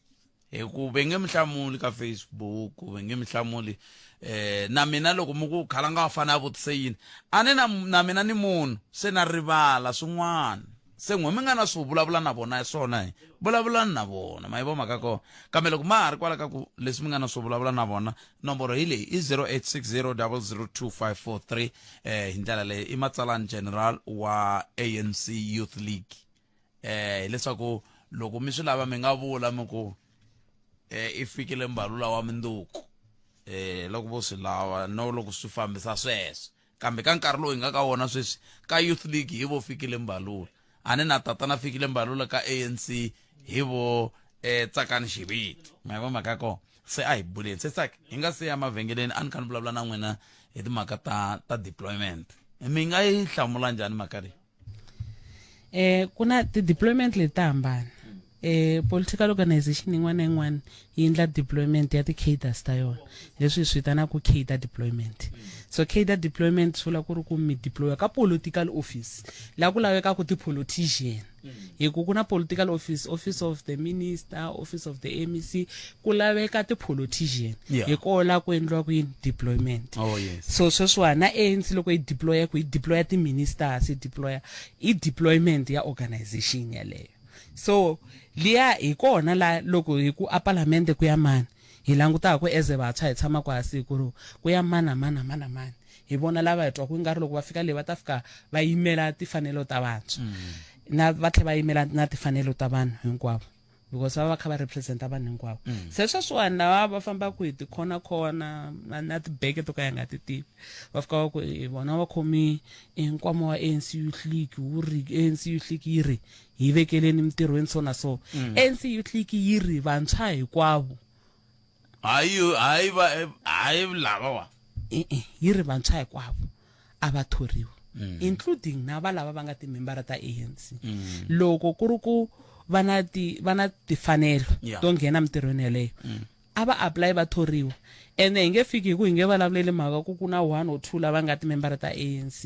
hi ku ve nge mi hlamuli ka facebook ve nge mi hlamuli eh na mina loko mi ku khalanga wa fane a vutise yini a ni na na mina ni munhu se na rivala swin'wana se n'we mi nga na swo vulavula na vona swona hi vulavulani na vona ma yi vo mhaka kona kambe loko ma ha ri kwala ka ku leswi mi nga na swo vulavula na vona nomboro hi leyi i 0860002543 eh hi ndlela leyi i matsalani general wa ANC Youth League eh hileswaku loko mi swi lava mi nga vula mi ku eh i fikile mbalula wa minduku eh loko vo swi lava no loko swi fambisa sweswo kambe ka nkarhi lowu hi nga ka wona sweswi ka youth league hi vo fikile mbalula a ni na tatana fikile mbalula ka ANC hi vo eh tsakani xiviti ma yi mhaka ya kona se a hi buleni se tsaki hi nga se ya mavhengeleni a ni kha ni vulavula na n'wina hi timhaka ta ta deployment mi nga yi hlamula njhani mhaka leyi eh ku na ti-deployment leti ta hambana eh political organization yin'wana na yin'wana yi endla deployment ya ti-cadres ta yona leswi hi swi vitanaka cadre deployment so cadre deployment swi vula ku ri ku mi deploya ka political office laha ku lavekaka ti-politician hi ku ku na political office office of the minister office of the mec ku laveka ti-politician Yeah. hi koho laha ku endliwaka yini deployment Oh, yes. so sweswiwani na ANC loko yi deploya ku yi deploya ti-ministers yi deploya i deployment ya organization yaleyo so liya hi kona la loko hi ku a palamende ku ya mani hi langutaka ku as vantshwa hi tshama kwasi ku ri ku ya mani na mani na mani na mani hi vona lava hi twaku ingari loko va fika le va ta fika va yimela timfanelo ta vantshwa na va tlhela va yimela na timfanelo ta vanhu hinkwavo because va va kha va representa vanhu hinkwavo mm. se sweswiwani lava va fambaka hi tikhona khona na, na tibeke to ka ya nga ti tivi va fika va ku eh, vona va khomi eh, nkwama wa ANC Youth League wu ri ANC Youth League yi ri hi vekeleni mintirhweni so na so mm. ANC Youth League yi ri vantshwa hinkwavo hayi hayi va hayi lava wa e-e yi ri vantshwa hinkwavo a va thoriwa mm. including na va lava va nga timembara ta ANC mm. loko ku ri ku va na ti va na tifanelo yeah. to nghena mintirhweni yeleyo mm. a va apply va thoriwa ene hi nge fiki hi ku hi nge vulavuleli mhaka ku ku na one or two lava nga timembara ta ANC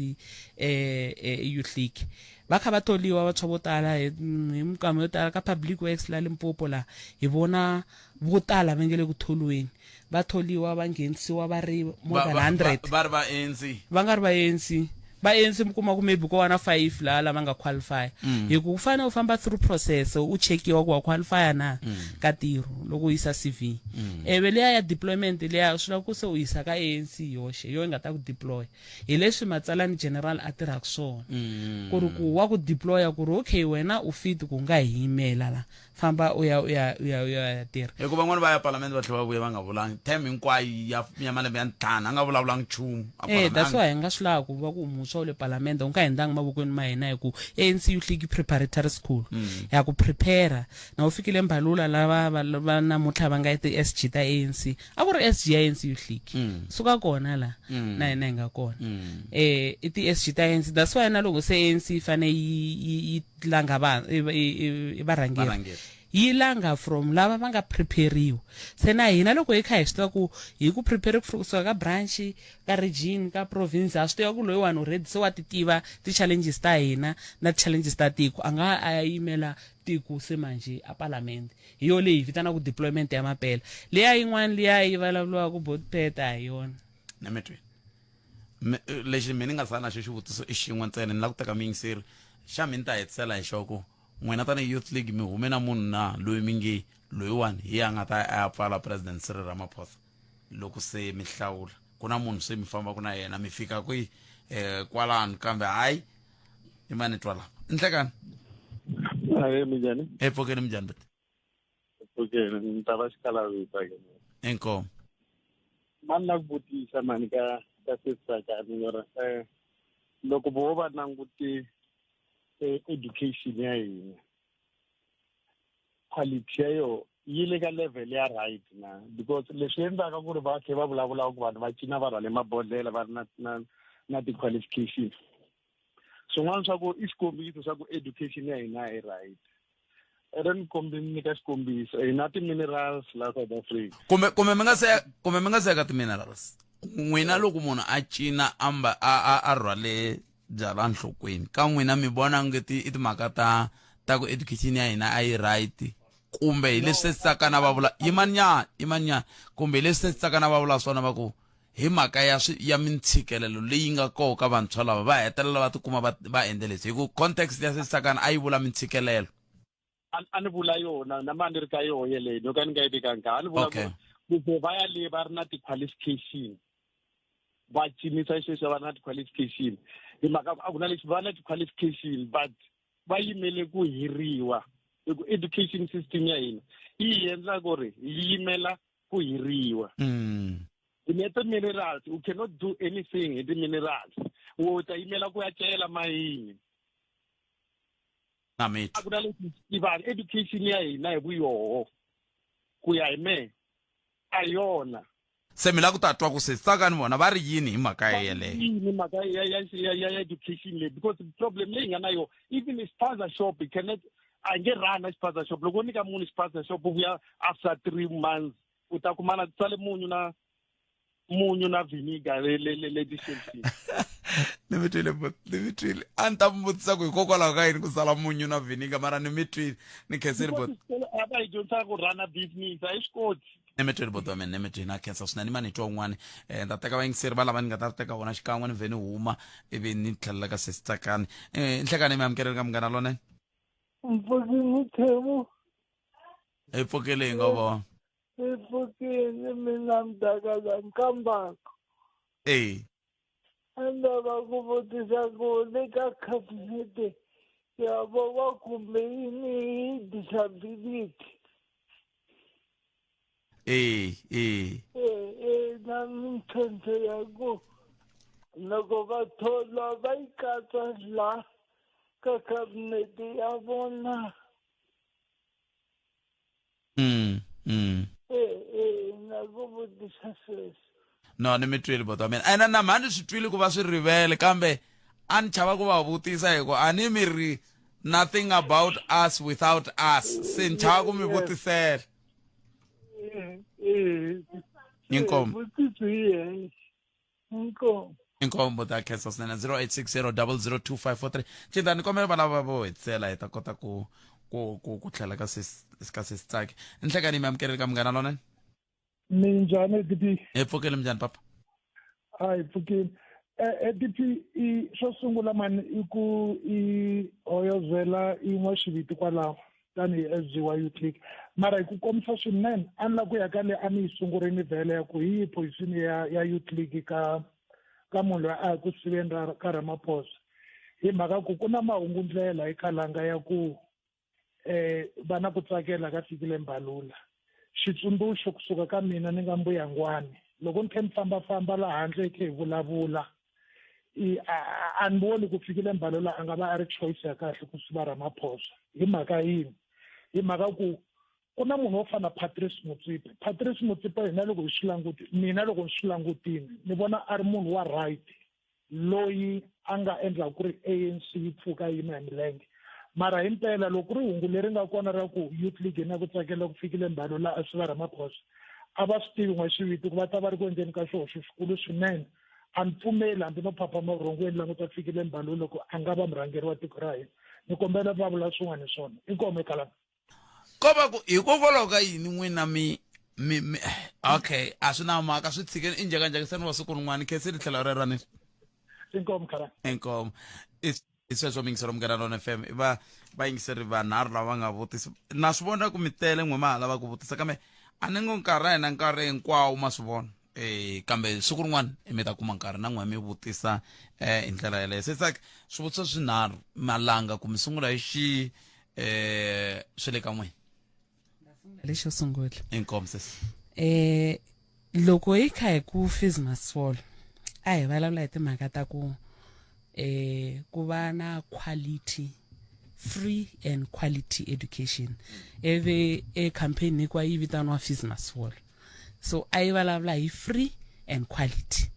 eh, eh youth league va kha va tholiwa vantshwa vo tala hi hi minkama yo tala ka public works la Limpopo la hi vona vo tala va nge le ku tholiweni va tholiwa va nghenisiwa va ri more than 100 va ri va ANC va nga ri va ANC va ANC mi kuma ku maybe ko va na 5 laha lava nga qualify mm. hi ku u fanele u famba through process u chekiwa ku wa qualify na mm. ka ntirho loko u yisa CV mm. eve leya ya deployment leya swi lava ku se u yisa ka ANC yoxe yo yi nga ta ku deploy hi leswi matsalani general a tirhaka swona mm. ku ri ku wa ku deploya ku ri okay wena u fit ku nga hi yimela la famba u ya u ya u ya u ya tirha hikuva van'wana va ya palamende va tlhela va vuya va nga vulangi term hinkwayo ya ya malembe ya ntlhanu a nga vulavulanga nchumu a Eh, that's palamende. why hi nga swi lava ku va ku muntshwa u le palamende u nga hindanga mavokweni ma hina hi ku ANC Youth League Preparatory School ya ku prepare na u fikile mbalula lava va va namuntlha va nga ti-SG ta ANC a ku ri SG ya ANC Youth League suka kona la na hina hi nga kona eh i ti-SG ta ANC that's why na loko se ANC yi fane yi yi yi langa va i varhangeri. Yi langa from lava va nga prepare-riwa. Se na hina loko hi kha hi swi tiva ku hi ku prepare kusuka ka branch, ka region, ka province, ha swi tiva ku loyiwani already se wa ti tiva ti-challenges ta hina na ti-challenges ta tiko, a nga ya a ya yimela tiko se manjhe a palamende. Hi yo leyi hi vitanaka deployment ya mampela. Liya yin'wana liya yi vulavuriwaka Botpet a hi yona. Na mi twini? Lexi me ni nga sala na xo xivutiso i xin'we ntsena ni lava ku teka muyingiseri xa mi ni ta hetisela hi xo ku n'wina tanihi youth league mi hume na munhu na loyi mi nge loyiwani hi ya nga ta a ya pfala president Cyril Ramaphosa loko se mi hlawula ku na munhu se mi fambaka na yena mi fika kwihi eh kwalano kambe hayi i mani twa lapa nhlekani Ahe minjhani? epfukeni minjhani buti Pfukeni ni ta va xikalavita ke. Inkomu. Mani na ku vutisa mani ka ka sesisakani ngora eh loko vo va languti eh, education ya hina quality ya yo yi le ka level ya right na because leswi endlaka ku ri va tlhe va vulavula ku vanhu va cina va rhwale mabodhlela va ri na na na ti-qualifications swin'wana swa ku i xikombiso swa ku education ya hina a yi right ri ni kombi ni nyika xikombiso hi na ti-minerals la South Africa kumbe kumbe mi nga se kumbe mi nga se ka ti-minerals n'wina loko munhu a cina amba a a a rhwale byalwa enhlokweni ka n'wina mi vona ngeti i timhaka ta ta ku education ya hina a yi right kumbe hi leswi se tsakana va vula yimanyana yimanyana kumbe hi leswi se tsakana va vula swona va ku hi mhaka ya swi ya mintshikelelo leyi nga koho ka vantshwa lava va hetelela va tikuma va va endle leswi hi ku context ya sesakana a yi vula mintshikelelo a ni vula yona na ma ni ri ka yoho yeleyo no ka ni nga yi vekanga kahle a ni vula okay. ku ku va ya le va ri na ti-qualification va cinisa xexo va ri na ti-qualification hi mhaka a ku na lexi va na ti-qualification but va yimele ku hiriwa hi ku education system ya hina yi hi endla ku ri hi yimela ku hiriwa na ti-minerals you cannot do anything hi ti-minerals wo ta yimela ku ya cela mayini na mi a ku na leswi tivaka education ya hina hi vuyoho ku ya hi mehe a yona se mi la ku ta twa ku se tsakani vona va ri yini hi mhaka yeleyo yini mhaka ya ya ya ya education leyi because problem leyi nga na yona even ispaza shop you cannot a nge run xiphaza shop loko u nyika munhu xiphaza shop u vuya after three months u ta kumana tsale munyu na munyu na vinegar le le le le tixelfini ni mi twile ni mi twile a ni ta mi vutisa ku hikokwalaho ka yini ku sala munyu na vinegar mara ni mi twile ni khensile bot a va hi dyondzisa ku run business a yi swi koti ni mi twile boti wa mina ni mi twile na khensa swinene ma ni twa un'wana um ni ta teka vayingiseri va lava ni nga ta teka vona xikan'we ni vhe ni huma ivi ni tlhelela ka sesitsakani um eh, nhlekani mi amukeleni ka munghana lonene Mpfukini Themu. Hi pfukile hi nga vona. Hi pfukile mina mdakala nkambako. Eh. A ni lava ku vutisa ku le ka khabinete ya vo va kumbe yini hi disability. Eh, eh. Eh, eh, na mintlhontlho ya ku loko va thola va yi katsa la ka khabinete ya vona. Mm, mm. Eh, eh, na ku vutisa sweswo. No, ni mi twile bota wa mina. Ene na mhani swi twile ku va swi rivele kambe a ni chava ku va vutisa hi ku a ni mi ri nothing about us without us. Se ni chava ku mi vutisela. Inkomu. Vutisi hi yena. Inkomu. Inkomu ta khensa swinene 0860 002543. Cinta ni kombela valava vo hetisela hi ta kota ku ku ku ku tlhela ka sis ka sis Tsaki. Nhlekani mi amukeleni ka munghana lonene. Minjhani ADP? Hi pfukile minjhani papa? A hi pfukile. Eh, ADP i xo sungula mani i ku i hoyozela yin'we xiviti kwalaho tanihi SG wa Youth League mara hi ku komisa swinene a ni la ku ya ka le a ni yi sungurini vhele ya ku hi yihi position ya ya Youth League ka ka munhu loyi a ya ku siveni ra ka Ramaphosa hi mhaka ku ku na mahungu ndlela eKalanga ya ku eh va na ku tsakela ka Fikile Mbalula xitsundzuxo kusuka ka mina ni nga mbuyangwani loko ni khe ni fambafamba laha handle khe hi vulavula i a ni voni ku Fikile Mbalula a nga va a ri choice ya kahle ku siva Ramaphosa hi mhaka yini hi mhaka ku ku na munhu wo fana Patrice Motsepe Patrice Motsepe hina loko hi swi languti mina loko ni swi langutini ni vona a ri munhu wa right loyi a nga endla ku ri ANC yi pfuka yima hi milenge. Mara himpela loko ku ri hungu leri nga kona ra ku Youth League yi na ku tsakela ku fikile Mbalo la a swi va Ramaphosa a va swi tivi n'waxiviti ku va ta va ri ku endleni ka xihoxo xikulu swinene. A ni pfumeli hambi no phaphama vurhongweni languta Fikile Mbalula loko a nga va murhangeri wa tiko ra hina. Ni kombela va vula swin'wana hi swona. Inkomu ekalanga. Ko va ku hikokwalaho ka yini n'wina mi mi mi okay a swi na mhaka swi tshikeni i njhekanjhekisani wa siku rin'wana khenseni tlhela rero ni. Inkomu khalanga. Inkomu. Hi sweswo miyingiselo Munghana Lona FM i va vayingiseri vanharhu lava nga vutisa na swi vona ku mi tele n'we ma ha lava ku vutisa kambe a ni ngo nkarhi a hi na nkarhi hinkwawo ma swi vona eh kambe siku rin'wana mi ta kuma nkarhi na n'we mi vutisa eh hi ndlela yeleyo se tsak swivutiso swinharhu malanga ku mi sungula hi xi eh swi le ka n'wina lexo sungula inkomu sesi eh loko hi kha hi ku fees must fall a hi vulavula hi timhaka ta ku eh ku va na quality free and quality education eve e campaign hinkwayo yi vitaniwa fees must fall so a yi vulavula hi free and quality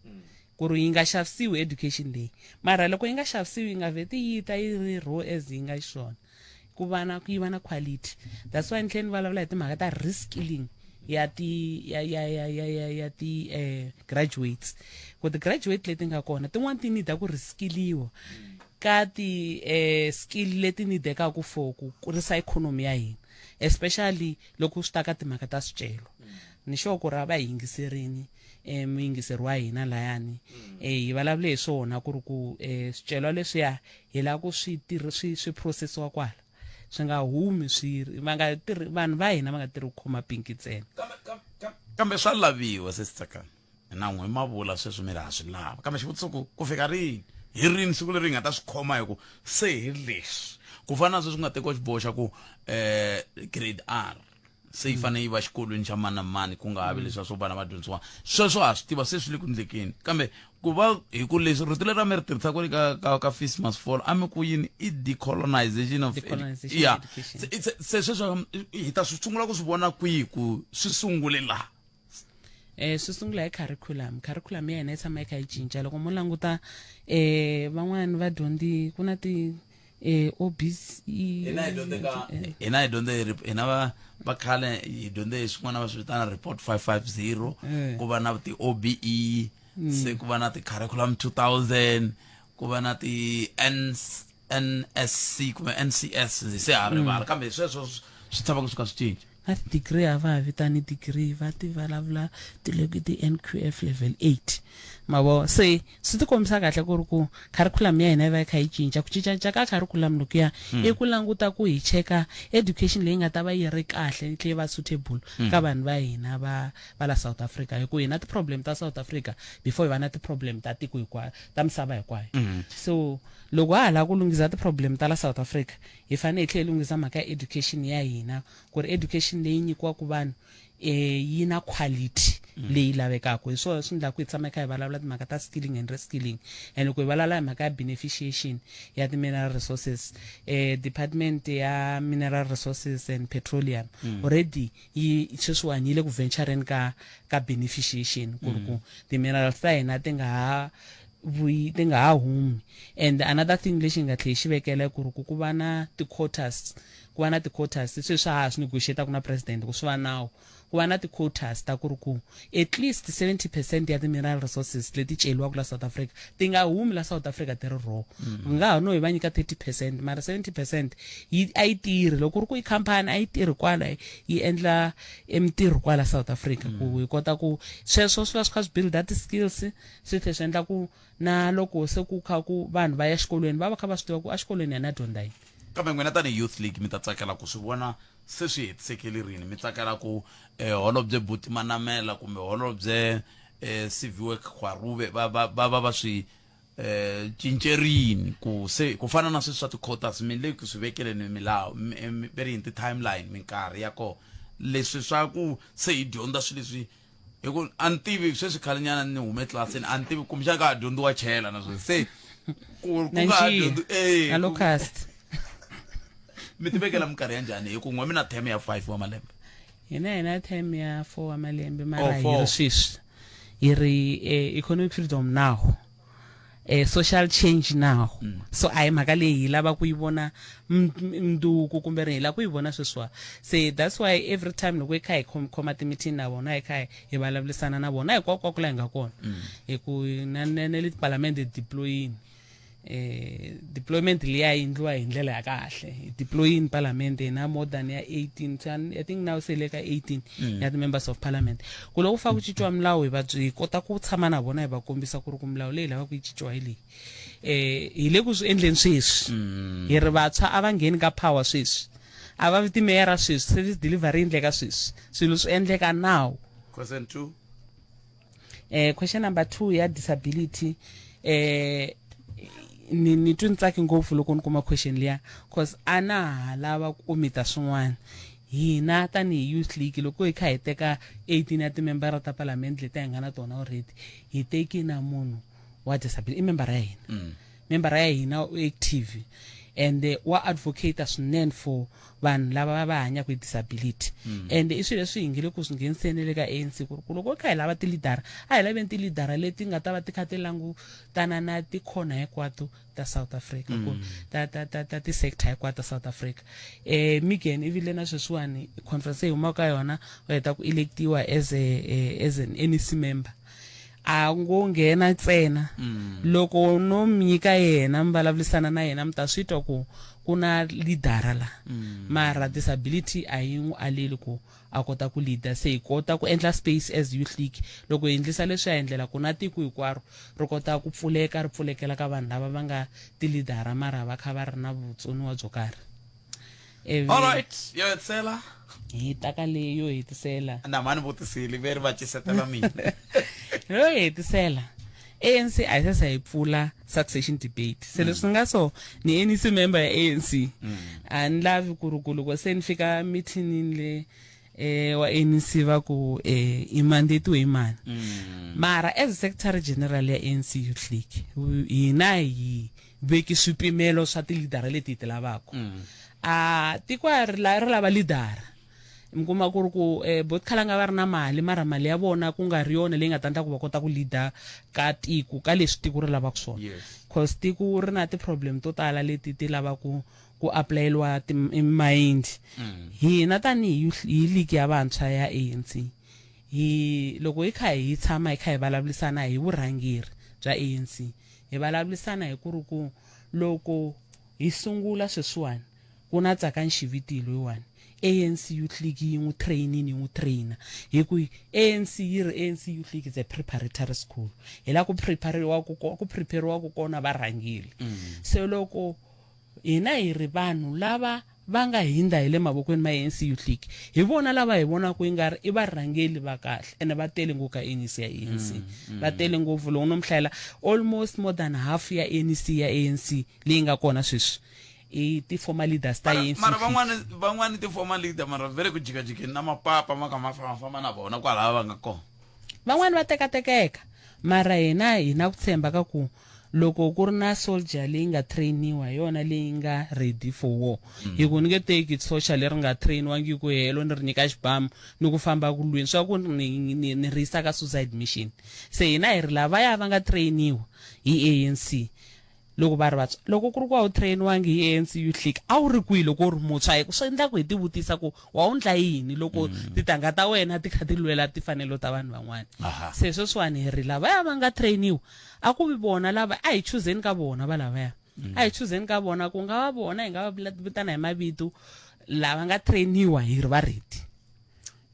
ku ri yi nga xavisiwi education leyi mara loko yi nga xavisiwi yi nga vheti yi ta yi ri raw as yi nga xiswona ku va na yi va na quality that's why ni tlhela ni vulavula hi timhaka ta reskilling ya ti ya ya ya ya ya ya ti eh graduates ku ti graduate leti nga kona tin'wana ti need ku reskilliwa ka ti eh skill leti needekaku for ku kurisa economy ya hina especially loko swi ta ka timhaka ta swicelwa ni sure ku ri a va hi yingiserini eh muyingiseri wa hina layani eh hi vulavule hi swona ku ri ku eh swicelwa leswiya hi lava ku swi tirhi swi swi processiwa kwala swi nga humi swi va nga tirhi vanhu va hina va nga tirhi ku khoma pinki ntsena kambe swa laviwa sesi Tsakani na n'we ma vula sweswo mi ri ha swi lava kambe xivutiso ku ku fika rini hi rini siku leri hi nga ta swi khoma hi ku se hi leswi ku fana na sweswi ku nga tekiwa xiboho xa ku um grade R se yi fanele yi va xikolweni xa mani na mani ku nga ha vi leswiya swo vana va dyondzisiwa sweswo ha swi tiva se swi le ku ndlekeni kambe ku va hi ku leswi rito leri a mi ri tirhisaka le ka ka ka fees must fall a mi ku yini i decolonization of Decolonization ya education. se se- se sweswo hi ta swi sungula ku swi vona kwihi ku swi sungule laha eh swi sungula hi curriculum curriculum ya hina yi tshama yi kha yi cinca loko mo languta eh van'wani va dyondzi ku na ti eh OBC hina hi dyondze ka hina hi dyondze hi rip- hina va va khale hi dyondze hi swin'wana va swi vitana report 550 Eh. ku va na ti OBE se ku va na ti curriculum 2000 ku va na ti N NSC kumbe NCS ndzi se ha rivala kambe sweswo swi swi tshamaka swi kha swi cinca Na ti-degree a va ha vitani degree va ti vulavula ti le ku ti-N_Q_F level 8 ma vo se swi ti kombisa kahle ku ri ku curriculum ya hina yi va yi kha yi cinca ku cincacinca ka curriculum lokuya i ku languta ku hi cheka education leyi nga ta va yi ri kahle yi tlhe yi va suitable ka vanhu va hina va va la South Africa hi ku hi na ti-problem ta South Africa before hi va na ti-problem ta tiko hinkwayo ta misava hinkwayo so loko ha ha lava ku lunghisa ti-problem ta la South Africa hi fanele hi tlhela hi lunghisa mhaka ya education ya hina ku ri education leyi nyikiwaka vanhu eh yi na quality leyi lavekaka hi swona swi endlaka ku hi tshama hi kha hi vulavula timhaka ta skilling and reskilling and loko hi vulavula hi mhaka ya beneficiation ya ti-mineral resources eh department ya mineral resources and petroleum already yi sweswiwani yi le ku ventureni ka ka beneficiation ku ri ku ti-minerals ta hina ti nga ha vuyi ti nga ha humi and another thing lexi hi nga tlhela hi xi vekela ku ri ku ku va na ti-quotas ku va na ti-quotas sweswi ha ha swi negotiate na president ku swi va nawu ku va na ti-quotas ta ku ri ku at least 70 percent ya ti-mineral resources leti celiwaka la South Africa ti nga humi la South Africa ti ri raw ku nga ha no hi va nyika 30 percent mara 70 percent yi a yi tirhi loko ku ri ku i khampani a yi tirhi kwala yi endla e mintirho kwala South Africa ku hi kota ku sweswo swi va swi kha swi builda ti-skills swi tlhela swi endla ku na loko se ku kha ku vanhu va ya xikolweni va va kha va swi tiva ku exikolweni yena dyondza yini kambe n'wina tanihi youth league mi ta tsakela ku swi vona se swi hetisekele rini mi tsakela ku eh, holobye buti manamela kumbe holobye eh, siviwe khwarube va va va va va swi eh, cincerini ku se ku fana na sweswi swa ti-quotas mi le ku swi vekeleni milawu ve ri yini ti-timeline minkarhi ya kona leswi swa ku se hi dyondza swilo leswi hi ku a ni tivi sweswi khalenyana ni hume tlilasini a ni tivi kumbexana ka ha dyondziwa chela na sweswi se ku ku nga ha dyondzi eh, na locust mi ti vekela minkarhi ya njhani hi ku n'we mi na term ya 5 wa malembe hina hi na term ya 4 wa malembe mara Oh, hi four. ri sweswi hi ri eh, economic freedom now eh, social change now mm. so a hi mhaka leyi hi lava ku yi vona mnduku kumbe ri hi lava ku yi vona sweswiwa se that's why every time loko hi kha hi khoma ti-meeting na vona hi kha hi vulavurisana na vona hinkwako la hi nga kona mm. hi ku na na le tipalamende deployini eh deployment liya yi endliwa hi ndlela ya kahle hi deployini parliament na more than ya 18 i think now se le ka 18 mm. ya ti-members of parliament ku loko ku fika ku cinciwa milawu hi va hi kota ku tshama na vona hi va kombisa ku ri ku milawu leyi lavaka yi cinciwa hi leyi eh hi le ku swi endleni sweswi mm. hi ri vantshwa a va ngheni ka power sweswi a va vi timeyara sweswi service delivery yi endleka sweswi swilo swi endleka now question 2 eh question number 2 ya disability eh ni ni twi ni tsaki ngopfu loko ni kuma question liya cause a na ha lava ku omita swin'wana hina tanihi youth league loko hi kha hi teka 18 ya timembara ta palamende leti hi nga na tona already hi teki na munhu wa disability i membara ya hina mm. membara ya hina u active and wa advocate swinene for vanhu lava va hanyaka hi disability mm. and i swilo leswi hi nge le ku swi ngheniseni le ka ANC ku ri ku loko kha hi lava tilidara a hi laveni tilidara leti nga ta va ti kha ti langutana na tikhona hinkwato ta South Africa ku mm. ta ta ta ta ti-sector hinkwato ta South Africa eh Megan i vile na sweswiwani conference yi humaka ka yona u heta ku electiwa as a as an NEC member a ngo nghena ntsena mm. loko no mi nyika yena mi vulavurisana na yena mi ta swi twa ku ku na leadera la mm. mara disability a yi n'wi aleli ku a kota ku leader se hi kota ku endla space as youth league loko hi endlisa leswi a endlela ku na tiko hinkwaro ri kota ku pfuleka ri pfulekela ka vanhu lava va nga ti-leadera mara va kha va ri na vutsoniwa byo karhi Ivi Alright, yo hetisela. hi ta ka leyi yo hetisela Na mani vutisile ve ri va cisetela mina. yo hetisela ANC a yi se za yi pfula succession debate se leswi nga so ni NEC member ya ANC a ni lavi ku ri ku loko se ni fika meetingini le eh wa ANC va ku eh i mandate hi mani mara as secretary general ya ANC Youth League hina hi veki swipimelo swa tilidara leti hi ti lavaka mm. a tiko ri ri lava lidara mi kuma ku ri ku eh, bot khalanga va ri na mali mara mali ya vona ku nga ri yona leyi nga ta endla ku va kota ku leader ka tiko ka leswi tiko ri lavaka swona cause tiko ri na ti-problem to tala leti ti lavaka ku apulayeliwa timayindi mm. hina tanihi hi league ya vantshwa ya ANC hi loko hi kha hi tshama hi kha hi vulavurisana hi vurhangeri bya ANC Hi vulavurisana hi ku ri ku loko hi sungula sweswiwani ku na Tsakani Xiviti loyiwani ANC Youth League yi n'wi train-ini yi n'wi train-a hi ku ANC yi ri ANC Youth League is a preparatory school hi la ku prepare-riwaku ku prepare-riwaku kona varhangeri se loko Hina hi ri vanhu lava va nga hindza hi le mavokweni ma ANC Youth League, hi vona lava hi vonaka ingari i varhangeli va kahle ene va tele ngopfu ka NEC ya ANC. Va tele ngopfu loko no mi hlayela almost more than half ya NEC ya ANC leyi nga kona sweswi i ti-former leaders ta ANC mara Youth League. van'wani van'wani ti-former leader mara ve le ku jikajikeni na mapapa ma kha ma fambafamba na vona kwalaya va nga kona. Van'wani va tekatekeka mara hina hi na ku tshemba ka ku loko ku ri na soldier leyi nga trainiwa hi yona leyi nga ready for war mm. hi ku ni nge teki socha leri nga trainiwangi ku helo ni ri nyika xibamu ni ku famba ku lweni swa ku ni, ni, ni ri yisa ka suicide mission se hina hi ri lavaya va nga trainiwa hi ANC loko va ri vantshwa loko ku ri ku a wu trainiwangi hi ANC Youth League a wu ri kwihi loko u ri muntshwa hi ku swi endla ku hi tivutisa ku wa wu ndla yini loko mm. titangha ta wena ti kha ti lwela timfanelo ta vanhu van'wana se sweswiwani hi ri lavaya va nga trainiwa A ku vi vona lava, a hi chuzeni ka vona valavaya. Mm. A hi chuzeni ka vona, ku nga va vona hi nga va vitana hi mavito lava nga trainiwa hi ri va ready.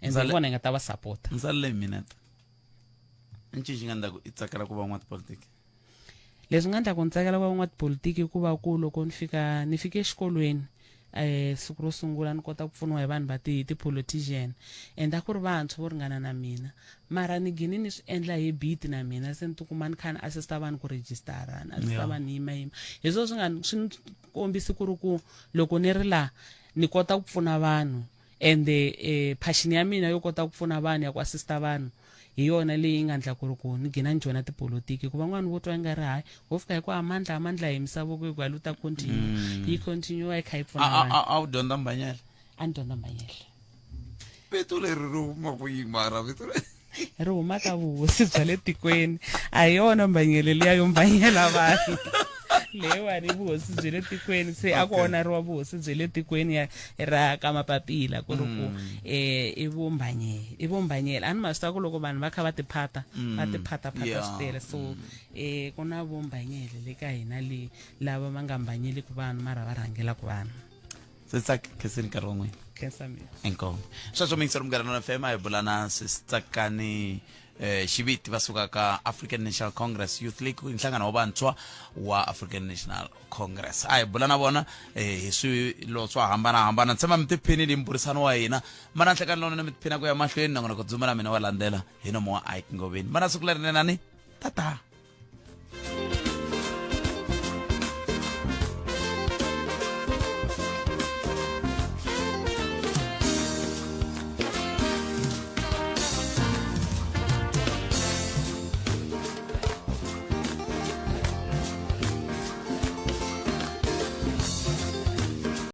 And hi vona hi nga ta va support. Ndza le minute. Ncini xi nga endla ku i tsakela ku va n'watipolitiki? Leswi nga endla ku ni tsakela ku va n'watipolitiki ku va ku loko ni fika ni fike exikolweni eh siku ro sungula ni kota ku pfuniwa hi vanhu va ti ti-politician and a ku ri vantshwa vo ringana na mina mara ni gine ni swi endla hi beat na mina se ni tikuma ni kha ni assista vanhu ku registara ni assista yeah. vanhu yimayima hi swona swi nga swi ni kombisi ku ri ku loko ni ri la ni kota ku pfuna vanhu ende eh, passion ya mina yo kota ku pfuna vanhu ya ku assista vanhu hi yona leyi nga ndla ku ri ku ni gina ni joyina tipolotiki ku van'wana vo twa nga ri hayi ho fika hi ku amandla amandla hi misava ku hi lu ta continue mm. yi continue yi kha yi pfuna vanhu a wu dyondza mbanyela a ni dyondza mbanyela vito leri ri huma ku yimara vito leri Ri huma ka vuhosi bya le tikweni. A hi yona mbanyelo liya yo mbanyela vanhu. Leyiwani i vuhosi bya le tikweni se a ku onariwa vuhosi bya le tikweni ya ra ka mapapila ku ri ku i vumbanyela i vumbanyela a ni ma swi tiva ku loko vanhu va kha va tiphata va tiphataphata swi tele so ku na vumbanyele le ka hina le lava va nga mbanyeliki vanhu mara va rhangelaka vanhu. Se tsak khenseni nkarhi wa n'wina. Khensa mina. Inkomu. Sweswo miyingiseri Munghana Lonene FM a hi bula na Sisitsakani Xiviti va suka ka African National Congress Youth League nhlangano wa vantshwa wa African National Congress. A hi bula na vona hi swilo swo hambanahambana. Ni tshemba mi tiphinile hi mbhurisano wa hina. Mana nhlekani lonene mi tiphina ku ya mahlweni nongonoko dzuma na mina wa landzela hi nomo wa Ike Ngoveni. Mana siku lerinene ni tata.